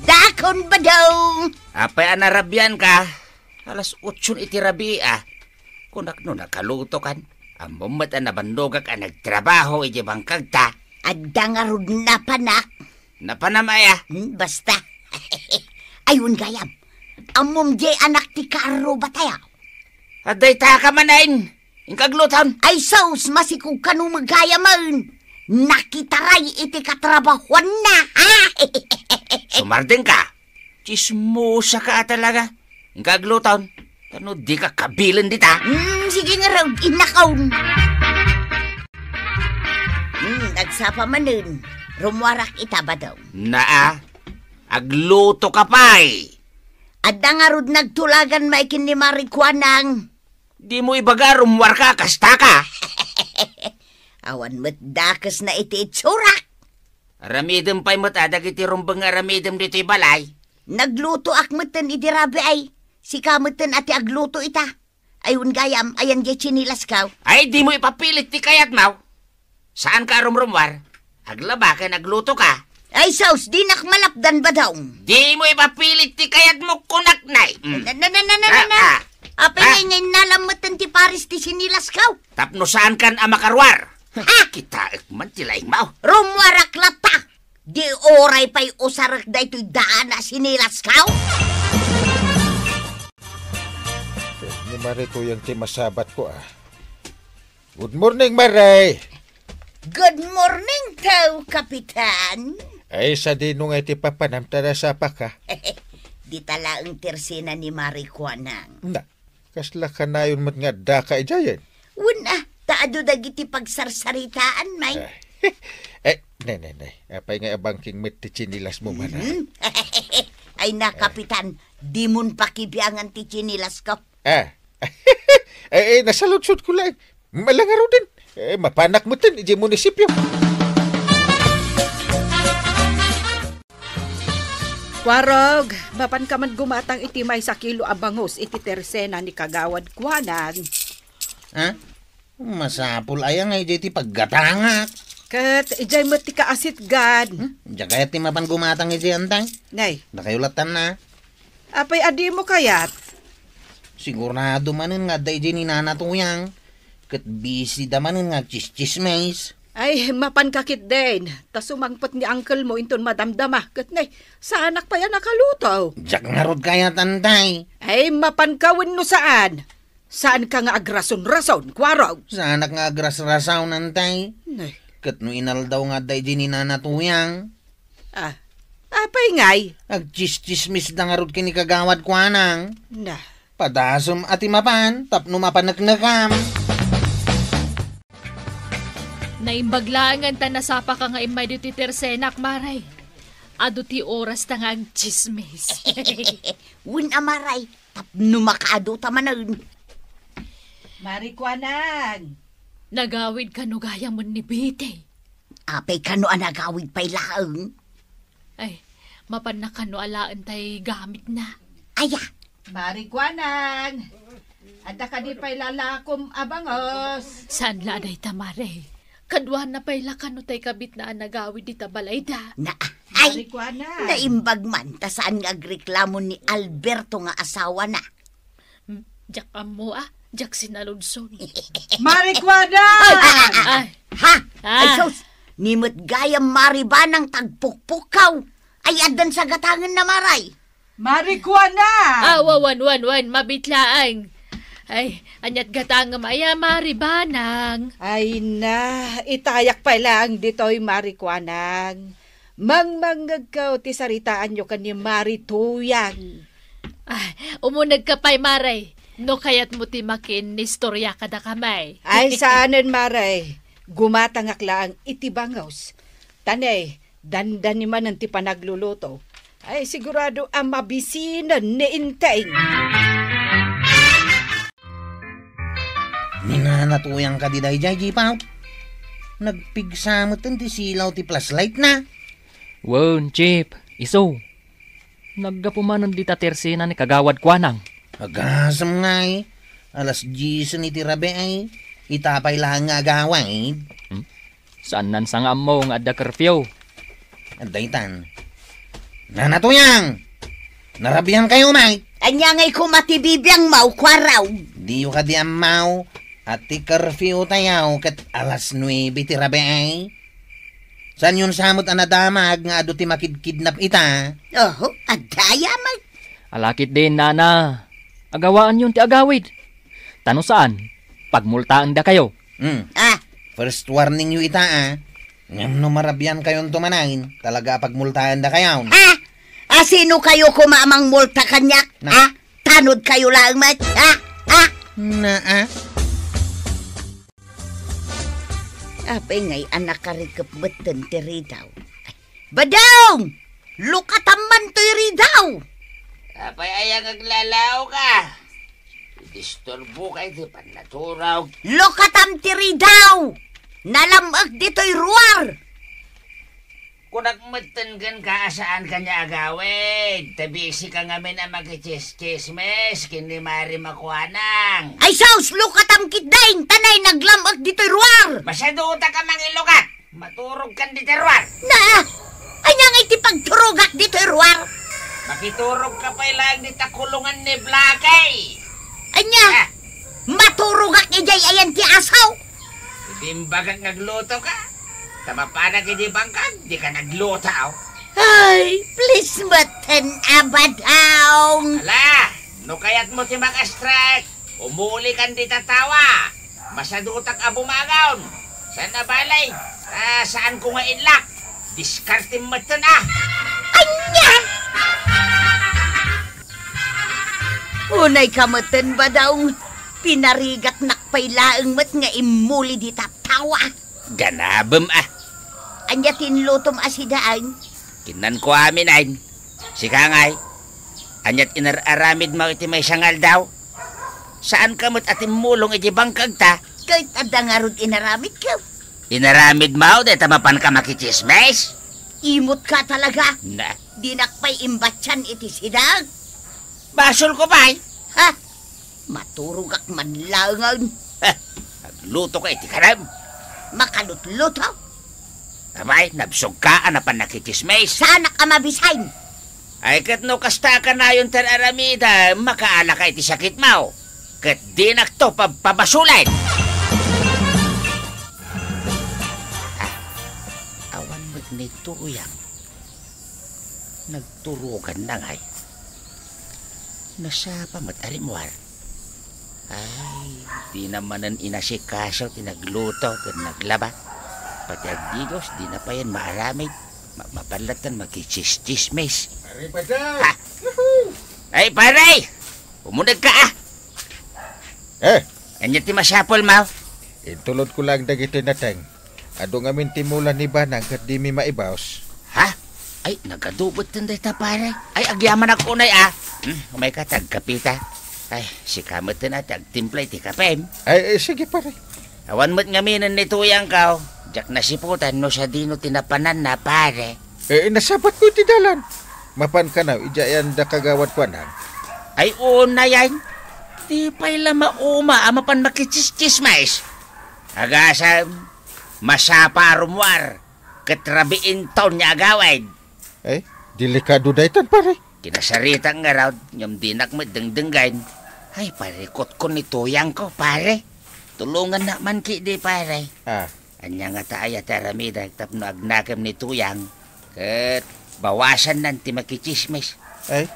Dakon, Badong! Apay a narabianka? Alas otson iti rabii a. Kunak no nakalutokan. Ammom met a nabannogak a nagtrabaho iti bangkagta. Adda ngarud napanak. Napanam aya? Hmm, basta. Ay, wen gayam. Ammom diay anak ti kaarruba tayo. Adda itaka manen. Inka agluton. Ay sus, masikog kano met gayamen. Nakitaray iti katrabahuanna, ha? Sumardengka. Tsismosa ka a talaga. Inka agluton. Tano dika kabilen dita. Hmm, sige ngarud, innakon. Hmm, nagsapa manen. Rummuarak ita, Badong. Naa, aglutoka pay. Adda ngarud nagtulagan manen ken ni Mare Kuanang. Dimo ibaga, rummuarka, kastaka. Awan met dakesna iti itsurak. Aramidem pay met a dagiti rumbeng nga aramidem ditoy balay. Naglutoak metten idi rabii. Sika metten a ti agluto ita. Ay, wen gayam, ayan diay tsinilasko. Ay, dimo ipapilit ti kayatmo. Saanka a rumrummuar. Aglaba ken aglutoka. Ay sus, dinak malapdan, Badong. Dimo ipapilit ti kayatmo, kunak, nay. Mm. Na, na, na, na, na, na, na. Ah, ah. Apay, ah, ngay, ngay, nalam metten ti pares ti sinilasko. Tapno saankan a makaruar. Ha? Kitaek man ti laingmo. Rummuarak latta. Di uray pay usarek daytoy daan a sinilasko. Ni Mare Kuyang ti masabatko, ah. Good morning, Mare! Good morning, tao, Kapitan! Ay, sadino nga iti papanam ta nasapaka? Dita laeng tersena ni Mare Kuanang. Na, kasla kanayon met nga addaka idiayen? Wen a, ta adu dagiti pagsarsaritaan, may. Ay, eh, ne, ne, ne. Apay nga abangking met ti tsinilasmo, Mare? Mhm. Ay na, Kapitan, dimon pakibiangan ti tsinilasko. Ah. Eh, eh, nasaludsodko laeng. Malangaruden. Eh, mapanak metten idiay munisipio. Kuarog, mapanka man gumatang iti maysa kilo a bangus iti tersena ni Kagawad Kuanang. Ha? Masapul aya nga idiay ti paggatangak? Ket idiay met ti kaasitgan. Hmm? Diak kayat ti mapan gumatang idiay, Antay. Nay. Dakayo lattan na. Apay a dimo kayat? Sigurado manen nga adda idiay ni Nana Tuyang. Ket busy da manen nga agtsistsismis. Ay, mapanka ketdin. Ta sumangpet ni uncle mo inton madamdama. Ket nay, saanak pay a nakaluto. Diak ngarud kayat, Antay. Ay, mapanka wenno saan? Saanka nga agrason-rason, Kuarog? Saanak nga agrasrason, Antay. Nay. Ket no inaldaw nga adda idiay ni Nana Tuyang. Ah, apay ngay? Agtsistsismis da ngarud ken ni Kagawad Kuanang. Na, Padasem a ti mapan tapno mapaneknekam. Naimbag laengen ta nasapaka nga immay ditoy tersenak, Mare. Adu ti orasta nga agtsismis. Wen a, Mare, tapno makaadu ta manen. Mare Kuanang. Nagawid kano gayam ni Betty? Apay kano a nagawid pay laeng? Ay, mapanna kano alaen tay gamitna? Aya. Mare Kuanang, adda kadi pay lalakom a bangos? Saan la dayta, Mare? Kaduana pay la kano tay kabitna a nagawid dita balayda? Na, ay, Mare Kuanang. Naimbag man ta saan nga agreklamo ni Alberto nga asawana. Hmm, diak ammo, a. Diak sinaludson. Mare Kuanang! Ay! Ha? Ah. Ay, sus! Ni met gayam Mare Banang tagpukpukkaw. Ay, addan sa gatangenna, Mare. Mare Kuanang! Ah, wa-, wan, wan, wan, mabiit laeng. Ay, aniat gatangem aya, Mare Banang? Ay na, itayak pay laeng ditoy, Mare Kuanang. Mangmangngegko ti saritaanyo ken ni Mare Tuyang. Ah, umunegka pay, Mare. No kayatmo ti makiinnistorya kadakami. Ay, saanen, Mare. Gumatangak laeng iti bangos. Ta ne, dandani manen ti panagluluto. Ay, sigurado a mabisinen ni Enteng. Ni Nana Tuyang kadi daydiay, Jipaw? Nagpigsa met ti silaw ti flashlight na. Wen, Chief, isu. Naggapu manen dita tersena ni Kagawad Kuanang. Agasem ngay, alas diesen iti rabii, ita pay laeng nga agawid. Hmm? Saannan sa nga ammo nga adda curfew? Adda itan. Nana Tuyang! Narabian kayo, may? Ania ngay koma ti bibiangmo, Kuaraw? Diyo kadi ammo, a ti curfew tayo ket alas nuebe ti rabii? Saanyon sa met a nadamag nga adu ti makidkidnap ita? Oho, adda aya met. Ala ketdin, Nana. Agawaanyon ti agawid. Ta no saan, pagmultaendakayo. Hmm. Ah. First warning yo ita, a. Ngem no marabian kayonto manen, talaga a pagmultaendakayon. Ah! A, sino kayo koma a mangmulta kaniak? Na- Ah, tanod kayo laeng met? Ah! Ah! Na, a? Apay ngay a nakarikep metten ti ridaw? Badong! Lukatam man toy ridaw! Apay aya nga aglalaoka? Idisturboka iti pannaturog. Lukatam ti ridaw! Nalam-ek ditoy ruar! Kunak metten kenka a saanka nga agawid, ta bisika ngamin a makitsischismis ken ni Mare Makuanang. Ay sus, lukatam ketdin, ta nay naglam-ek ditoy ruar! Masadutak a mangilukat! Maturogkan ditoy ruar! Na, ania ngay ti pagturogak ditoy ruar? Makiturogka pay laeng dita kulongan ni Blackie! Ania? Ah. Maturogak idiay ayan ti asaw? Idi imbagak nga aglutoka, ta mapanak idi bangkag, dika nagluto. Ay, please metten, Abadong. Ala, no kayatmo ti makastrek, umulikan dita tawa. Masadutak a bumangon. Saan a bale? Ah, saanko nga inlak. Diskartem metten, a. Ania? Unayka metten, Badong. Pinarigatnak pay laeng met nga immuli dita tawa. Ganabem, a. Ania ti inlutom a sidaen? Kinnanko amin, ay. Sika ngay, aniat inar-aramidmo iti maysa nga aldaw? Saanka met a timmulong iti bangkagta? Ket adda ngarud inaramidko. Inaramidmo dayta mapanka makitsismis? Imotka talaga. Na. Dinak pay imbatian iti sidaek. Basolko pay. Ha? Maturogak man laengen. Ha? Aglutoka iti karem. Makalutluto? Apay, nabsogka a napan nakitsismis? Saanak a mabisin. Ay, ket no kasta a kanayon ti ar-aramidem, makaalaka iti sakitmo. Ket dinakto pabpabasolen. Ah, awan met ni Tuyang. Nagturoganna ngay. Nasapa met a rimmuar. Ay, dina manen inasikaso ti nagluto ken naglaba. Pati agdidos, dina payen maaramid. Ma-, mapan latta makitsismis. Pare, pare! Ha? Yuhu! Ay, pare! Umunegka, a! Eh! Ania ti masapulmo? Intulodko laeng dagiti nateng. Adu ngamin ti mula ni Banang ket dimi maibaos. Ha? Ay, nagadu metten dayta, pare. Ay, agyamanak unay, a. Hmm, umayka ta agkapeta. Ay, sika metten a ti agtimpla iti kapem. Ay, eh, sige, pare. Awan met ngaminen ni Tuyangko. Diak nasiputan no sadino ti napananna, pare. Eh, nasabatko iti dalan. Mapan kano, idiay anda kagawad kuanang? Ay, unayen. Di pay la mauma a mapan makitsistsismis. Agasem, masapa a rummuar, ket rabii inton nga agawid. Eh, delikado daytan, pare. Kinasaritak ngarud, ngem dinak met dengdenggen. Ay, parikutko ni Tuyangko, pare. Tulongannak man ketdi, pare. Ah. Ania ngata aya ti aramidek tapno agnakem ni Tuyang ket bawasannan ti makitsismis? Ay?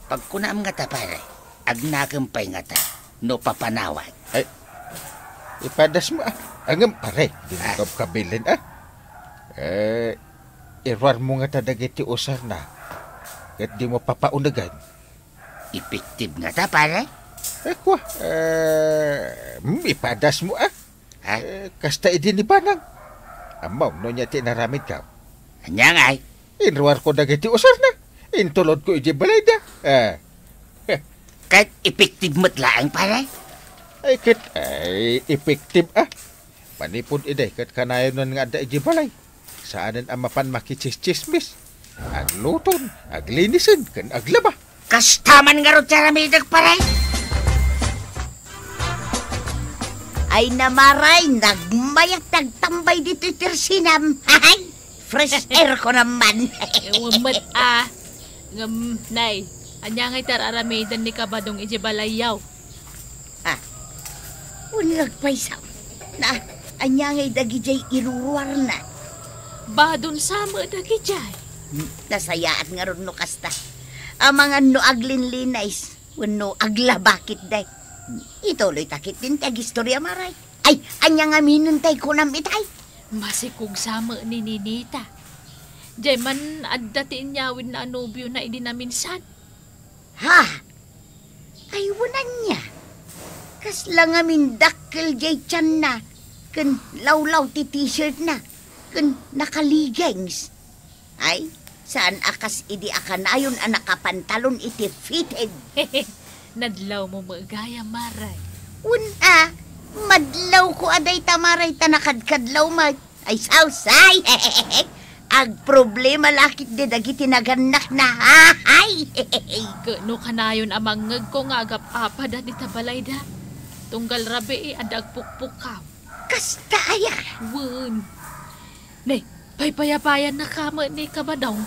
Pagkunam ngata, pare, agnakem pay ngata no papanawak. Ay, ipadasmo, a. Ngem, pare, dimo, ah, kabkabilin, a. Eh, iruarmo ngata dagiti usarna ket dimo papaunegen. Epektibo ngata, pare? Eh, kua, eh, hmm, ipadasmo, a. Ha? Eh, kasta idi ni Banang. Ammom no ania ti inaramidko? Ania ngay? Inruarko dagiti usarna. Intulodko idiay balayda. Eh. Ket epektibo met laeng, pare? Ay, ket, ay, epektibo, a. Manipud idi, ket kanayonan nga adda idiay balay. Saanen a mapan makitsistsismis. Agluton, aglinisen, ken aglaba. Kasta man ngarud ti aramidek, pare. Ay, namaray, nagmayat nagtambay ditoy tersinam. Hay! Fresh air ko naman. Ewan met, a. Ngem, nay, ania ngay ti ar-aramiden ni Kabadong idiay balayyo? Ah, wen nga agpayso. Na, ania ngay dagidiay iruruarna? Badon sa met dagidiay. Hmm, nasayaat ngarud no kasta. Amangan no aglinlinis, wenno aglaba ketdi. Ituloyta ketdin ti agistoria, maray. Ay, ania ngaminen tay kunam itay? Masikog sa met ni Ninita. Diay man adda ti inyawidna a nobiona idi naminsan. Ha? Ay, wen ania. Kasla ngamin dakkel diay tianna, ken lawlaw ti t-shirtna, ken naka-leggings. Ay, saan a kas idi a kanayon a nakapantalon iti fitted. Nadlawmo met gayam, maray. Wen a, madlawko a dayta, maray, ta nakadkadlaw met. Ay, sausay! Agproblema la ketdi dagiti nagannakna. Ay! Ket no kanayon a mangngegko nga agap-apada dita balayda, tunggal rabii adda agpukpukkaw. Kasta aya? Wen. Ne, paypayapayannaka met ni Kabadong.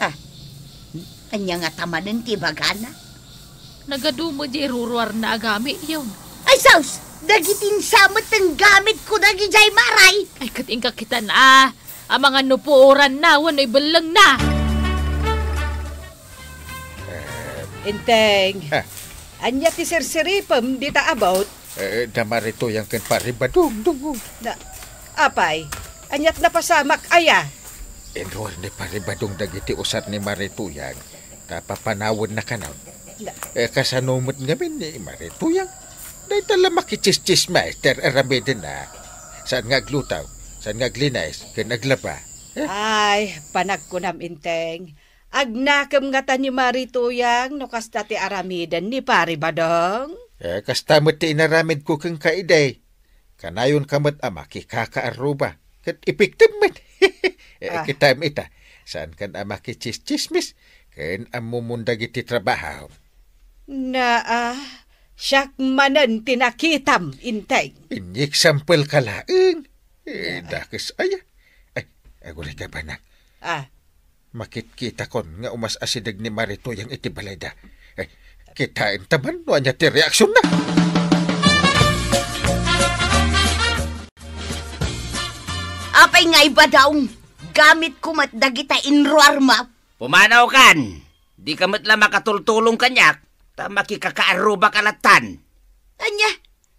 Ah, ania ngata manen ti ibagana? Nagadu met diay iruruarna a gamityon. Ay, sus! Dagiti sa met ti gamitko dagidiay, maray! Ay, ket inka kitan a, amangan no puoranna wenno ibellengna. Enteng, ah, ania ti sirsiripem dita about? Eh, da Mari Tuyang ken Pari Badong, Dong. Na, apay, aniat napasamak aya? Inruar ni Pari Badong dagiti usar ni Mari Tuyang, ta papanawenna kano. Na- Eh, kasano met ngamin ni Mari Tuyang? Dayta la makitsistsismis ti ar-aramiden a. Saan nga agluto, saan nga aglinis, ken aglaba. Eh? Ay, panagkunam, Enteng. Agnakem ngata ni Mari Tuyang no kasta ti aramiden ni Pari Badong? Eh, kasta met ti inaramidko kenka idi. Kanayonka met a makikakaarruba. Ket epektibo met. Eh, ah, kitam ita. Saankan a makitsistsismis ken ammomon dagiti trabaho. Naa, siak manen ti nakitam, Enteng. Inyexample ka laeng. Eh, ah, dakes aya. Ay, agurayka, bana. Ah. Makitkitakon nga umas-asideg ni Mari Tuyang iti balayda. Eh, kitaenta man no ania ti reaksionna. Apay ngay, Badong? Gamitko met dagita inruarmo. Pumanawkan! Dika met la makatultulong kaniak, ta makikakaarrubak a lattan. Ania?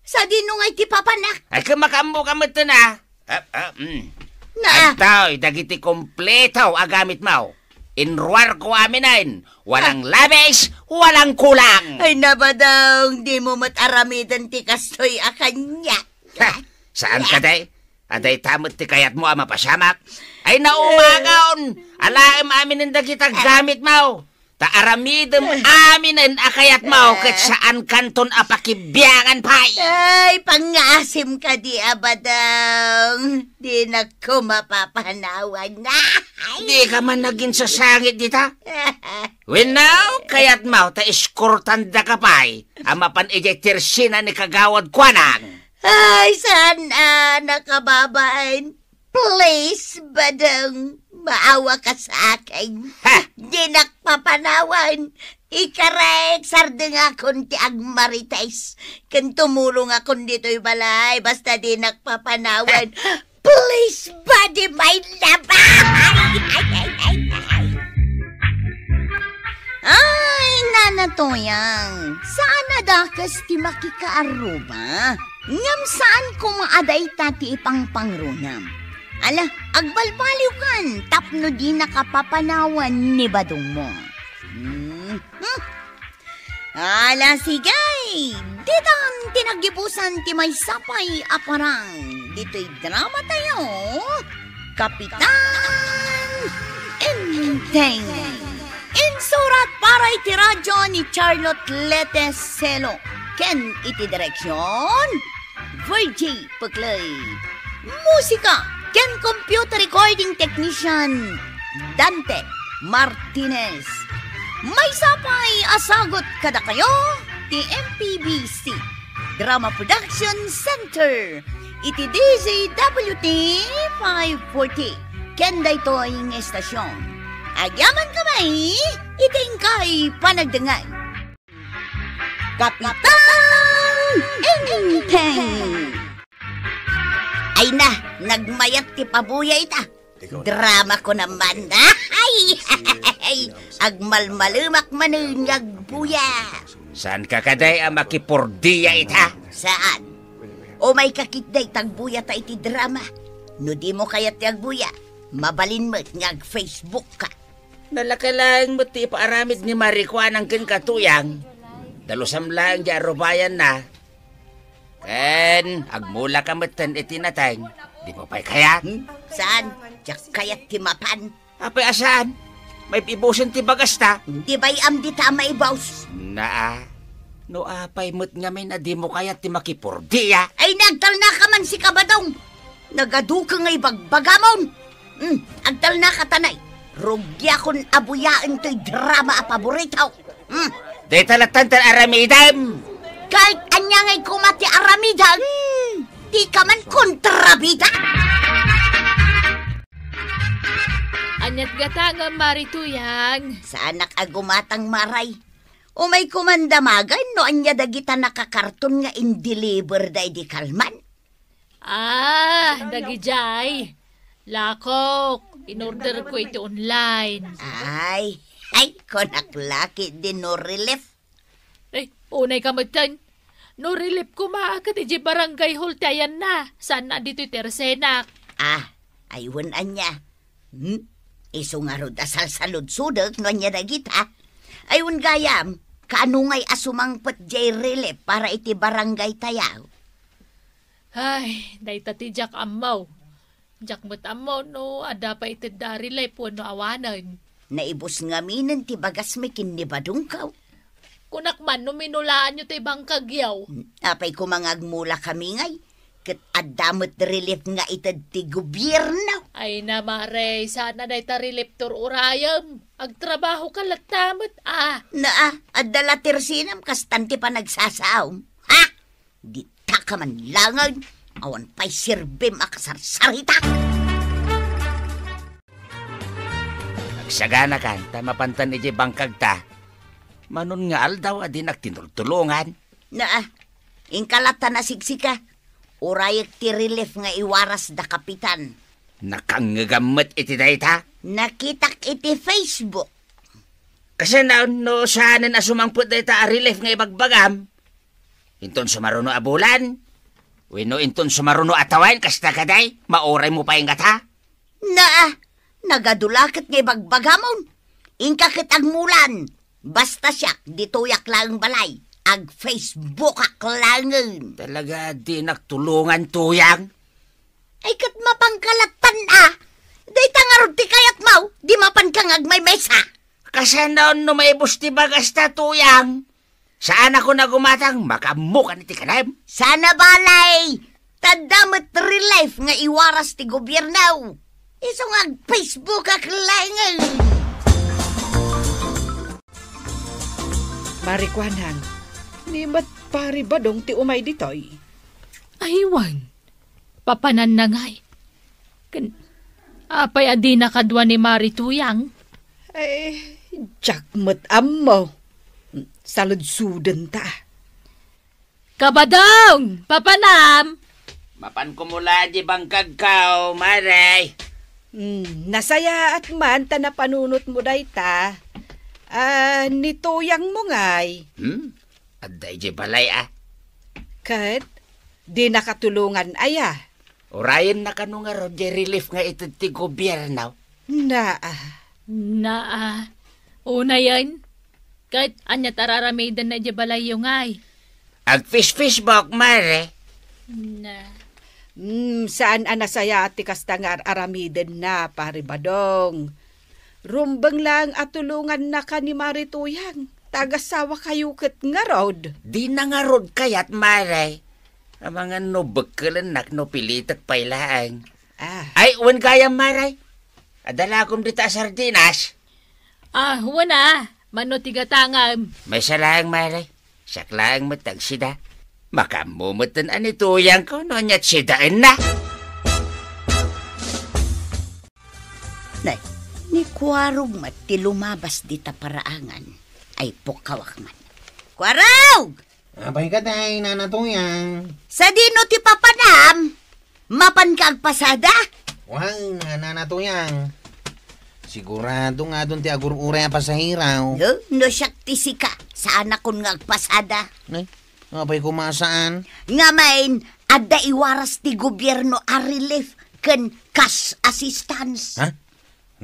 Sadino ngay ti papanak? Ay, ket makaammoka metten a. Ah, ah, mm. Na- Adtoy dagiti kompleto a gamitmo. Inruarko aminen. Walang labis, walang kulang. Ay, na, Badong, dimo met aramiden ti kastoy a kaniak. Ha, saan kadi? Adda ita met ti kayatmo a mapasamak? Ay, naumagaon! Alaem aminen dagita gamitmo. Ta aramidem aminen a kayatmo ket saankanton a pakibiangan pay. Ay, pangngaasim kadi a Badong. Dinak koma papanawan. Ay. Dika man naginsasangit dita? Wenno, kayatmo ta eskortandaka pay a mapan idiay tersena ni Kagawad Kuanang? Ay, saan a nakababain. Please, Badong, maawa ka sa akin. Ha! Dinak papanawan. Ikarek, sardengakon ti agmarites. Ken tumulongakon ditoy balay, basta dinak papanawan. Please, buddy, my love. Ay, ay, ay, ay, ay. Ay, Nana Toyang, saan a dakes ti makikaarruba. Ngem saan koma a dayta ti ipangpangrunam. Ala, agbalbaliwkan tapno dinaka papanawan ni Badongmo. Hmm, hmm. Ala, sige! Ditan ti naggibusan ti maysa pay a parang ditoy drama tayo, Kapitan Enteng. Insurat para iti radyo ni Charlotte Lete Celo ken iti direksyon, Virgie Peclay. Musika ken computer recording technician, Dante Martinez. Maysa pay a sagut kadakayo ti M P B C Drama Production Center iti D Z W T five forty ken daytoy nga estasyon. Agyaman kami iti inkay panagdengngeg. Kapitan Enteng. Ay na, nagmayat ti pabuya ita. Drama ko naman. Ay, agmalmalemak manen nga agbuya. Saan ka kadi a makipordia ita? Saan? Umay ka ketdi ta agbuyata iti drama. No dimo kayat ti agbuya, mabalin met nga ag-Facebook ka. Nalaka laeng met ti ipaaramid ni Mari Kuanang kenka, Toyang. Dalusam laeng ti arubayanna. Ken agmulaka metten iti nateng. Dimo pay kayat? Hmm? Saan? Diak kayat ti mapan. Apay a saan? Maibibusen ti bagasta. Di bay-am dita a maibus. Naa. No apay met ngamin a dimo kayat ti makipordia? Ay, nagtalnaka man, sika, Badong. Nagaduka nga ibagbagamon. Hmm, agtalnaka, tanay. Rugiakon a buyaen toy drama a paborito. Hmm. Dayta lattan ti aramidem. Kahit ania ngay koma ti aramidem, hmm, dika man kontrabida. Aniat gata nga, Mari Toyang? Saanak a gumatang, Maray. Umay koman damagen no ania dagita nakakarton nga in-deliver daydi kalman. Ah, dagidiay. Lakok, in-order ko iti online. Ay, ay, kunak la ketdi no relief. Eh, unay ka metten. No relief koma ket idiay barangay hall ti ayanna, saan a ditoy tersenak. Ah, ay wen ania. Hmm? Isu ngarud a salsaludsodek no ania dagita. Ay wen gayam, kaano ngay a sumangpet diay relief para iti barangay tayo? Ay, dayta ti diak ammo. Diak met ammo no adda pay itedda a relief wenno awanen. Naibus ngaminen ti bagasmi ken ni Badongko. Kunak man no minulaanyo ti bangkagyo. Apay koma nga agmula kami ngay? Ket adda met relief nga ited ti gobierno. Ay na, Mare, saan a dayta relief ti ur-urayem? Agtrabaho ka latta met, ah. Naa, adda la tersenam kastan ti panagsasaom. Ha? Dita ka man laeng, awan pay serbim a kasarsarita. Agsaganakan ta mapantan idiay bangkagta. Manon nga aldaw a dinak tinultulongan. Naa, inka latta nasigsika. Urayek ti relief nga iwaras da Kapitan. Nakangngegam met iti dayta? Nakitak iti Facebook. Kasano no saanen a sumangpet dayta a relief nga ibagbagam? Inton sumaruno a bulan? Wenno inton sumaruno a tawen, kasta kadi? Mauraymo pay ngata? Naa, nagadu la ket nga ibagbagamon. Inka ket agmulan. Basta siak, ditoyak laeng balay. Ag-Facebookak laengen. Talaga, dinak tulongan, Tuyang. Ay, ket mapanka lattan, a. Dayta ngarud ti kayatmo, di mapanka nga agmaymaysa. Kasano no maibus ti bagasta, Tuyang? Saanakon a gumatang, makaammokan iti kanem. Sana balay, ta adda met relief nga iwaras ti gobierno. Isu nga ag-Facebookak laengen. Pare Kuanang, ni met Pare Badong ti umay ditoy? Ay, wen. Papananna ngay. Ken, apay a dina kadua ni Mari Tuyang? Eh, diak met ammo. Saludsodenta. Kabadong! Papanam! Mapan kumula di bangkagko, Mare. Hmm, nasayaat man ta napanunotmo dayta. Ah, ni Tuyangmo ngay. Hmm? Adda idiay balay, a. Ket, di nakatulongan aya? Urayenna kano ngarud diay relief nga ited ti gobierno? Naa. Naa. Unayen, ket ania ti ar-aramidenna idiay balayyo ngay? Ag-Face-, Facebook, Mare. Na. Hmm, saan a nasayaat ti kasta nga ar-aramidenna, Pare Badong. Rumbeng laeng a tulongannaka ni Mari Tuyang. Tagasawakayo ket ngarud. Dina ngarud kayat, Mare. Amangan no bekkelennak no pilitek pay laeng. Ah. Ay, wen gayam, Mare. Adda la koma dita a sardinas. Ah, wen a. Mano ti gatangam? Maysa laeng, Mare. Siak laeng met ti agsida. Makaammo metten a ni Tuyangko no ania ti sidaenna. Nay, ni Kuarog met ti lumabas dita paraangan. Ay, pukkawak man. Kuarog! Apay kadi, Nana Tuyang? Sadino ti papanam? Mapanka agpasada? Wen, Nana Tuyang. Sigurado nga adun ti agur-uray a pasahero. No, no siak ti sika, saanakon nga agpasada. Nay, apay koma a saan? Ngamin, adda iwaras ti gobierno a relief ken cash assistance. Ha?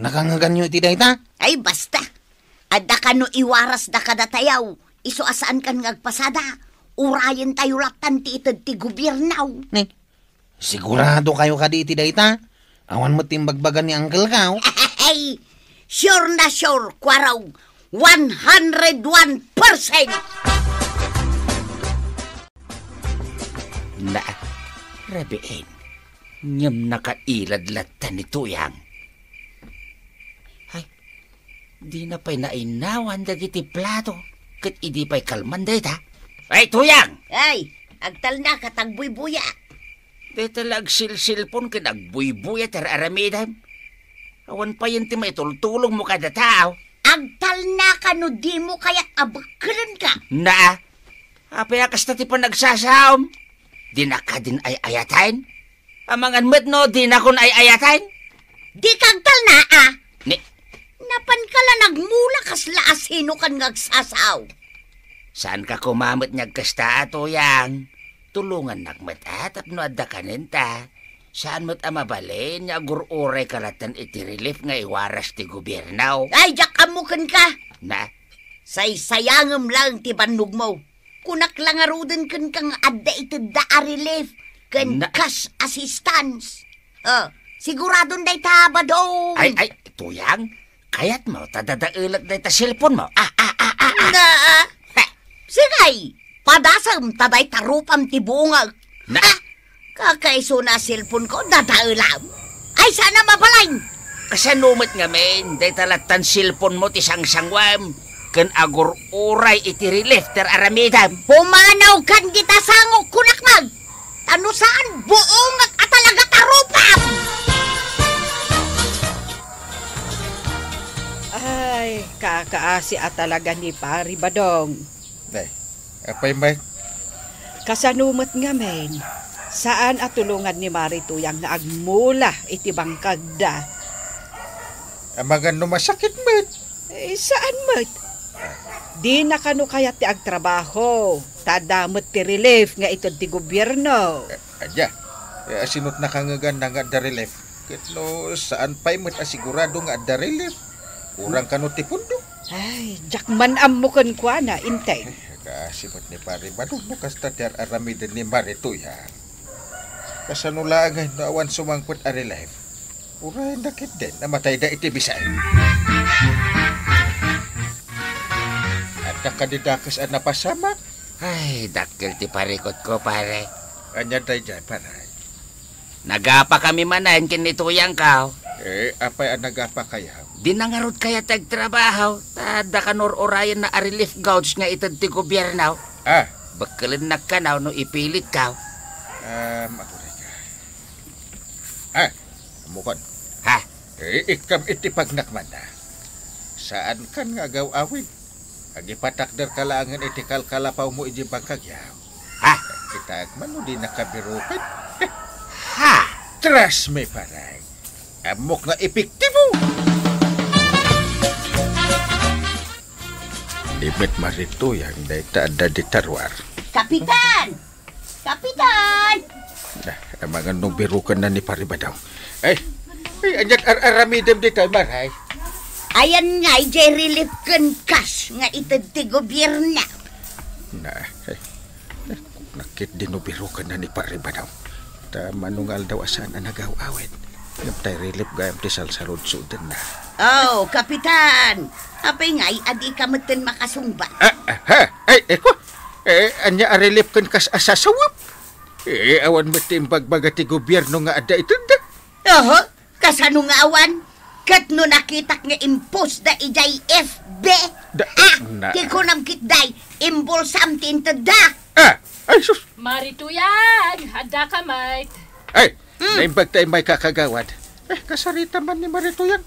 Nakangeganyo iti dayta? Ay, basta. Adda kano iwarasda kadatayo. Isu a saankan nga agpasada. Urayentayo lattan ti ited ti gobierno. Ni, siguradokayo kadi iti dayta? Awan met ti imbagbaga ni uncle-ko. Ay, sure na sure, Kuarog. One hundred one percent! Naa, rabiin. Ngem nakailad latta ni Tuyang. Ay, dina pay nainawan dagiti plato, ket idi pay kalman dayta. Ay, Tuyang! Ay, agtalnaka ta agbuybuya. Dayta la agsilsilpon ken agbuybuya ti ar-aramidem. Awan payen ti maitultulongmo kada tao. Agtalnaka no dimo kayat a bekkelenka. Naa, apay a kasta ti panagsasaom? Dinaka din ay-ayaten? Amangan met no dinakon ay-ayaten? Dika agtalna, a. Ni? Napanka la nagmula kasla asinokan nga agsasaom. Saanka koma met nga agkasta, a Tuyang. Tulongannak met, a, tapno adda kanenta. Saan met a mabalin nga agur-urayka latta iti relief nga iwaras ti gobierno. Ay, diak ammo kenka. Na? Saysayangem laeng ti bannogmo. Kunak la ngaruden kenka nga adda itedda a relief ken Na- cash assistance. Oh, siguradon dayta, Badong. Ay, ay, Tuyang, kayatmo ta dadaelek dayta cellphone mo? Ah, ah, ah, ah, ah. Na, ah. Heh. Sige, padasem ta dayta rupam ti buongek. Na- Ah, kakaisuna cellphone ko, dadaelam. Ay, saan a mabalin. Kasano met ngamin, dayta lattan cellphone mo ti sangsanguem, ken agur-uray iti relief ti ar-aramidem. Pumanawkan dita sangok, kunak man. Ta no saan, buongek a talaga ta rupam! Ay, kakaasi a talaga ni Pari Badong. Day, apay met? Kasano met ngamin, saan a tulongan ni Mari Tuyang nga agmula iti bangkagda? Amangan no masakit met. Eh, saan met? Dina kano kayat ti agtrabaho, ta adda met ti relief nga ited ti gobierno. Eh, adda. Eh, asino ti nakangeganna nga adda relief? Ket no saan pay met a sigurado nga adda relief? Kurang kano ti pundo. Ay, diak man ammo kenkuana, integ. Ay, kaasi met ni Pari Badong no kasta ti ar-aramiden ni Mari Tuyang. Kasano laengen no awan sumangpet a relief? Uray dakit den a matayda iti bisay. Adda kadi dakes a napasamak? Ay, dakkel ti parikutko, pare. Ania daydiay, pare? Nagapakami manen ken ni Tuyangko. Eh, apay a nagapakayo? Di na ngarud kayat ti agtrabaho, ta adda kano ur-urayenna a relief goods nga ited ti gobierno. Ah. Bekkelennak kano no ipilitko. Ah, maguray ka. Ah, ammokon. Ha? Eh, ikkam iti pagnakmanna. Saankan nga agaw-awid. Agipatakderka laengen iti kalkalapawmo iti bangkagyo. Ha? Kitaek man no dinaka biroken. Ha? Trust me, pare. Ammok nga epektibo. Di met Mari Tuyang dayta adda di taruar. Kapitan! Kapitan! Ah, amangan no birokenna ni Pari Badong. Ay, ay, aniat ar-aramidem ditoy, Maray? Ayan nga, idiay relief ken cash nga ited ti gobierno. Na, ay, nakit di no birokenna ni Pari Badong. Ta mano nga aldaw a saan a nagaw-awid. Ngem tay relief gayam ti salsaludsodenna. Oh, Kapitan! Apay ngay a dika metten makasungbat? Ah, ah, ha? Ay, eko? Eh, ania a relief ken cash a sasawem? Eh, awan met ti imbagbaga ti gobierno nga adda itedda. Oho, kasano nga awan? Ket no nakitak nga impost da idiay F B, Da-, ah, na- ti kunam ketdi, imbolsam ti intedda. Ah, ay sus! Mari Tuyang, adda ka met. Ay, Mm. Naimbag ta immay ka, kagawad. Eh, kasarita man ni Mari Tuyang.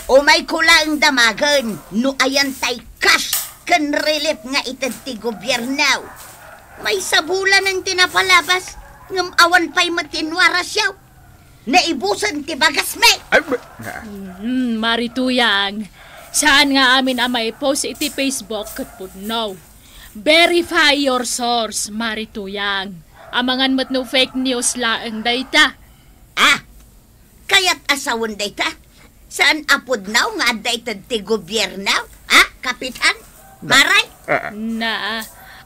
Umayko laeng damagen no ayan tay cash ken relief nga ited ti gobierno. Maysa bulanen ti napalabas, ngem awan pay met ti inwarasyo. Naibusen ti bagasmi. Ay, ma-, na- Mm, Mari Tuyang, saan nga amin a maipost iti Facebook ket pudno. Verify your source, Mari Tuyang. Amangan met no fake news laeng dayta. Ah, kayat a sawen dayta? Saan a pudno nga adda ited ti gobierno? Ah, Kapitan? Na- Maray? Ah, ah. Na,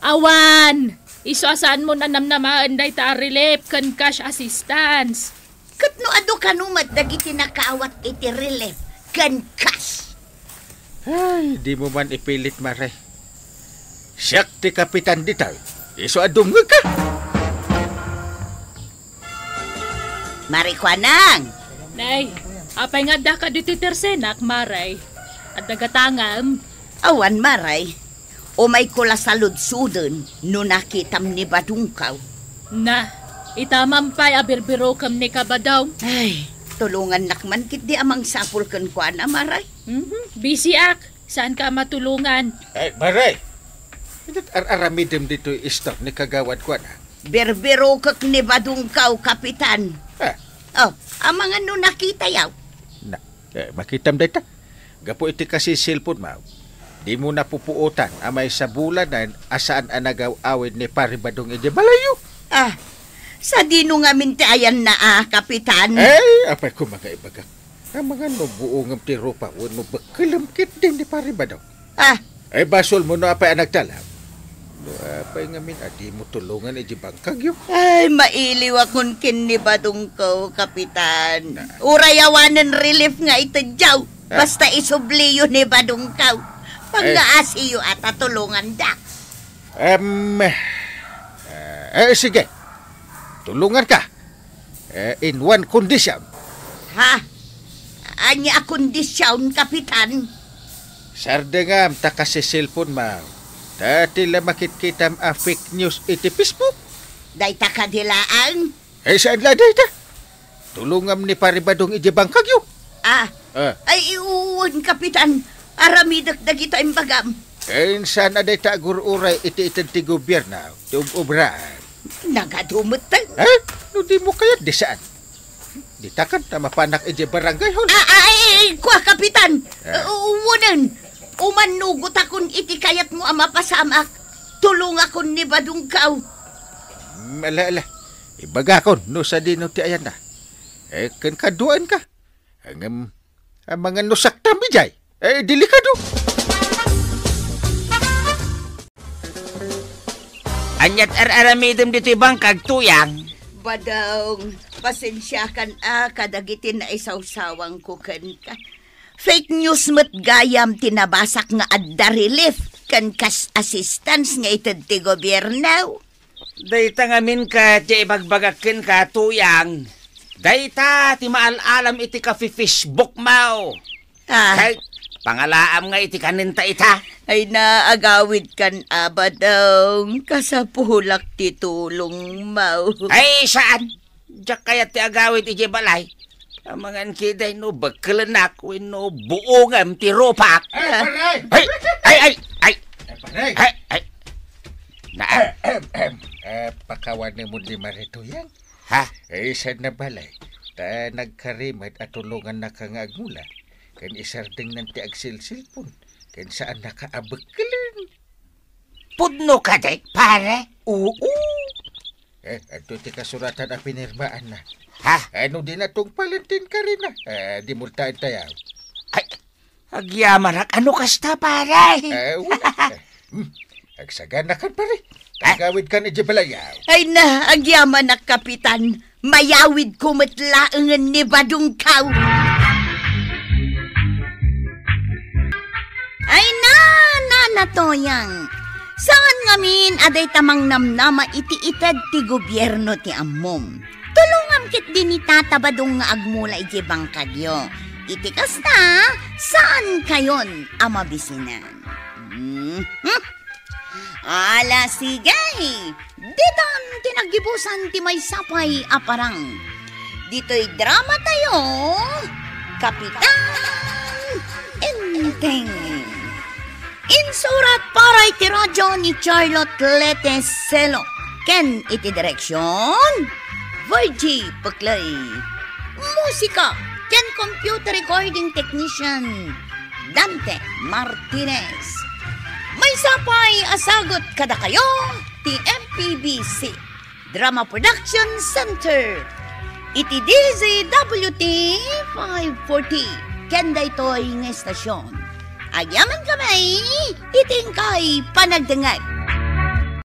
awan. Isu a saanmo a namnamaen dayta a relief ken cash assistance. Ket no adu kano met dagiti nakaawat iti relief ken cash? Ay, dimo man ipilit, Mare. Siak ti kapitan ditoy. Isu a dumngegka. Mare Kuanang! Nay, apay nga adda kadi ti tersenak, Mare? Adda gatangem? Awan, Mare. Umayko la saludsoden no nakitam ni Badongkaw. Na, ita man pay a birbirokem ni Kabadong. Ay, tulongannak man ketdi a mangsapul kenkuana, Mare. Mhm, bisiak. Saanka a matulongan? Ay, Mare! Idiat ar-aramidem ditoy istor ni Kagawad Kuanang. Birbirokek ni Badongkaw, Kapitan. Ah. Oh, amangan no nakitayo. Na, eh, makitam dayta. Gapu iti kasiselponmo, dimo napupuotan a maysa bulanen a saan a nagaw-awid ni Pari Badong idiay balayyo. Ah, sadino ngamin ti ayanna a, Kapitan? Ay, apay koma nga ibagak. Amangan no buongem ti rupa wenno bekkelem ketdi ni Pari Badong. Ah. Ay, basolmo no apay a nagtalab. No apay ngamin a dimo tulongan idiay bangkagyo. Ay, mailiwakon ken ni Badongko, Kapitan. Na. Uray awanen relief nga itedyo. Ah. Basta isubliyo ni Badongko. Ay. Pangngaasiyo a ta tulonganda. Em, eh, eh, sige. Tulonganka. Eh, in one condition. Ha? Ania a kondisyon, Kapitan? Sardengam ta kasiselponmo. Ta ti la makitkitam a fake news iti Facebook. Dayta kadi laeng? Eh, saan la dayta? Tulongam ni Pari Badong idiay bangkagyo. Ah. Ah. Ay, wen, Kapitan. Aramidek dagita imbagam. Eh, saan a dayta agur-uray iti ited ti gobierno, ti ub-ubraan? Nagadu metten. Eh, no dimo kayat, di saan. Dita kanta mapanak idiay barangay hall. Ah, ah, ay, ay, kua, Kapitan. Ah. Uh, wenen, umannugotakon iti kayatmo a mapasamak. Tulongakon ni Badongkaw. Mm, ala, ala. Ibagakon no sadino ti ayanna. Eh, ken kaduaenka. Ngem, Amangan no saktam, idiay. Eh, delikado. Ania't ar-aramidem ditoy bangkag, Tuyang? Badong, pasensiakan a kadagiti naisawsawangko kenka. Fake news met gayam ti nabasak nga adda relief ken cash assistance nga ited ti gobierno. Dayta ngamin ket ti ibagbagak kenka, Tuyang. Dayta ti maal-alam iti kafi-Facebook mo. Ah. Kay, pangalaam nga iti kanenta ita. Ay, naagawid kan, Abadong. Kasapulak ti tulong mo. Ay, saan? Diak kayat ti agawid idiay balay. Amangan ketdi no bekkelennak wenno buongem ti rupak. Eh, pare! Ay, ay, ay, ay. Eh, pare! Ay, ay. Naan? Ahem, ahem. Eh, pakawanem ni Mare Tuyang. Ha? Eh, saan na balay? Ta nagkarimet a tulongannaka nga agmula. Ken isardengnan ti agsilsilpon. Ken saannaka a bekkelen. Pudno kadi, pare? Oo. Eh, adto ti kasuratan a pinirmaanna. Ha? Eh, no di natungpalen ti inkarina, eh, di multaentayo. Ay, agyamanak. Ano kasta, pare? Eh, wala. Eh, hmm. Agsaganakan, pare. Eh? Agawidkan idiay balayaw. Ay na, agyamanak, Kapitan. Mayawidko met laengen ni Badongko. Ay na, Nana Tuyang. Saan ngamin a dayta mangnamnama iti ited ti gobierno ti ammom. Tulongam ketdi ni Tata Badong nga agmula idiay bangkagyo. Iti kasta, saankayon a mabisinan. Mhm. Ala, sige. Ditan ti naggibusan ti maysa pay a parang. Ditoy dramatayo, Kapitan Enteng. Insurat para iti radyo ni Charlotte Lete Celo ken iti direksion, Virgie Peclay. Musika ken computer recording technician, Dante Martinez. Maysa pay a sagut kadakayo ti M P B C Drama Production Center iti D Z W T five forty ken daytoy nga estasion. Agyamankami iti inkay panagdengngeg.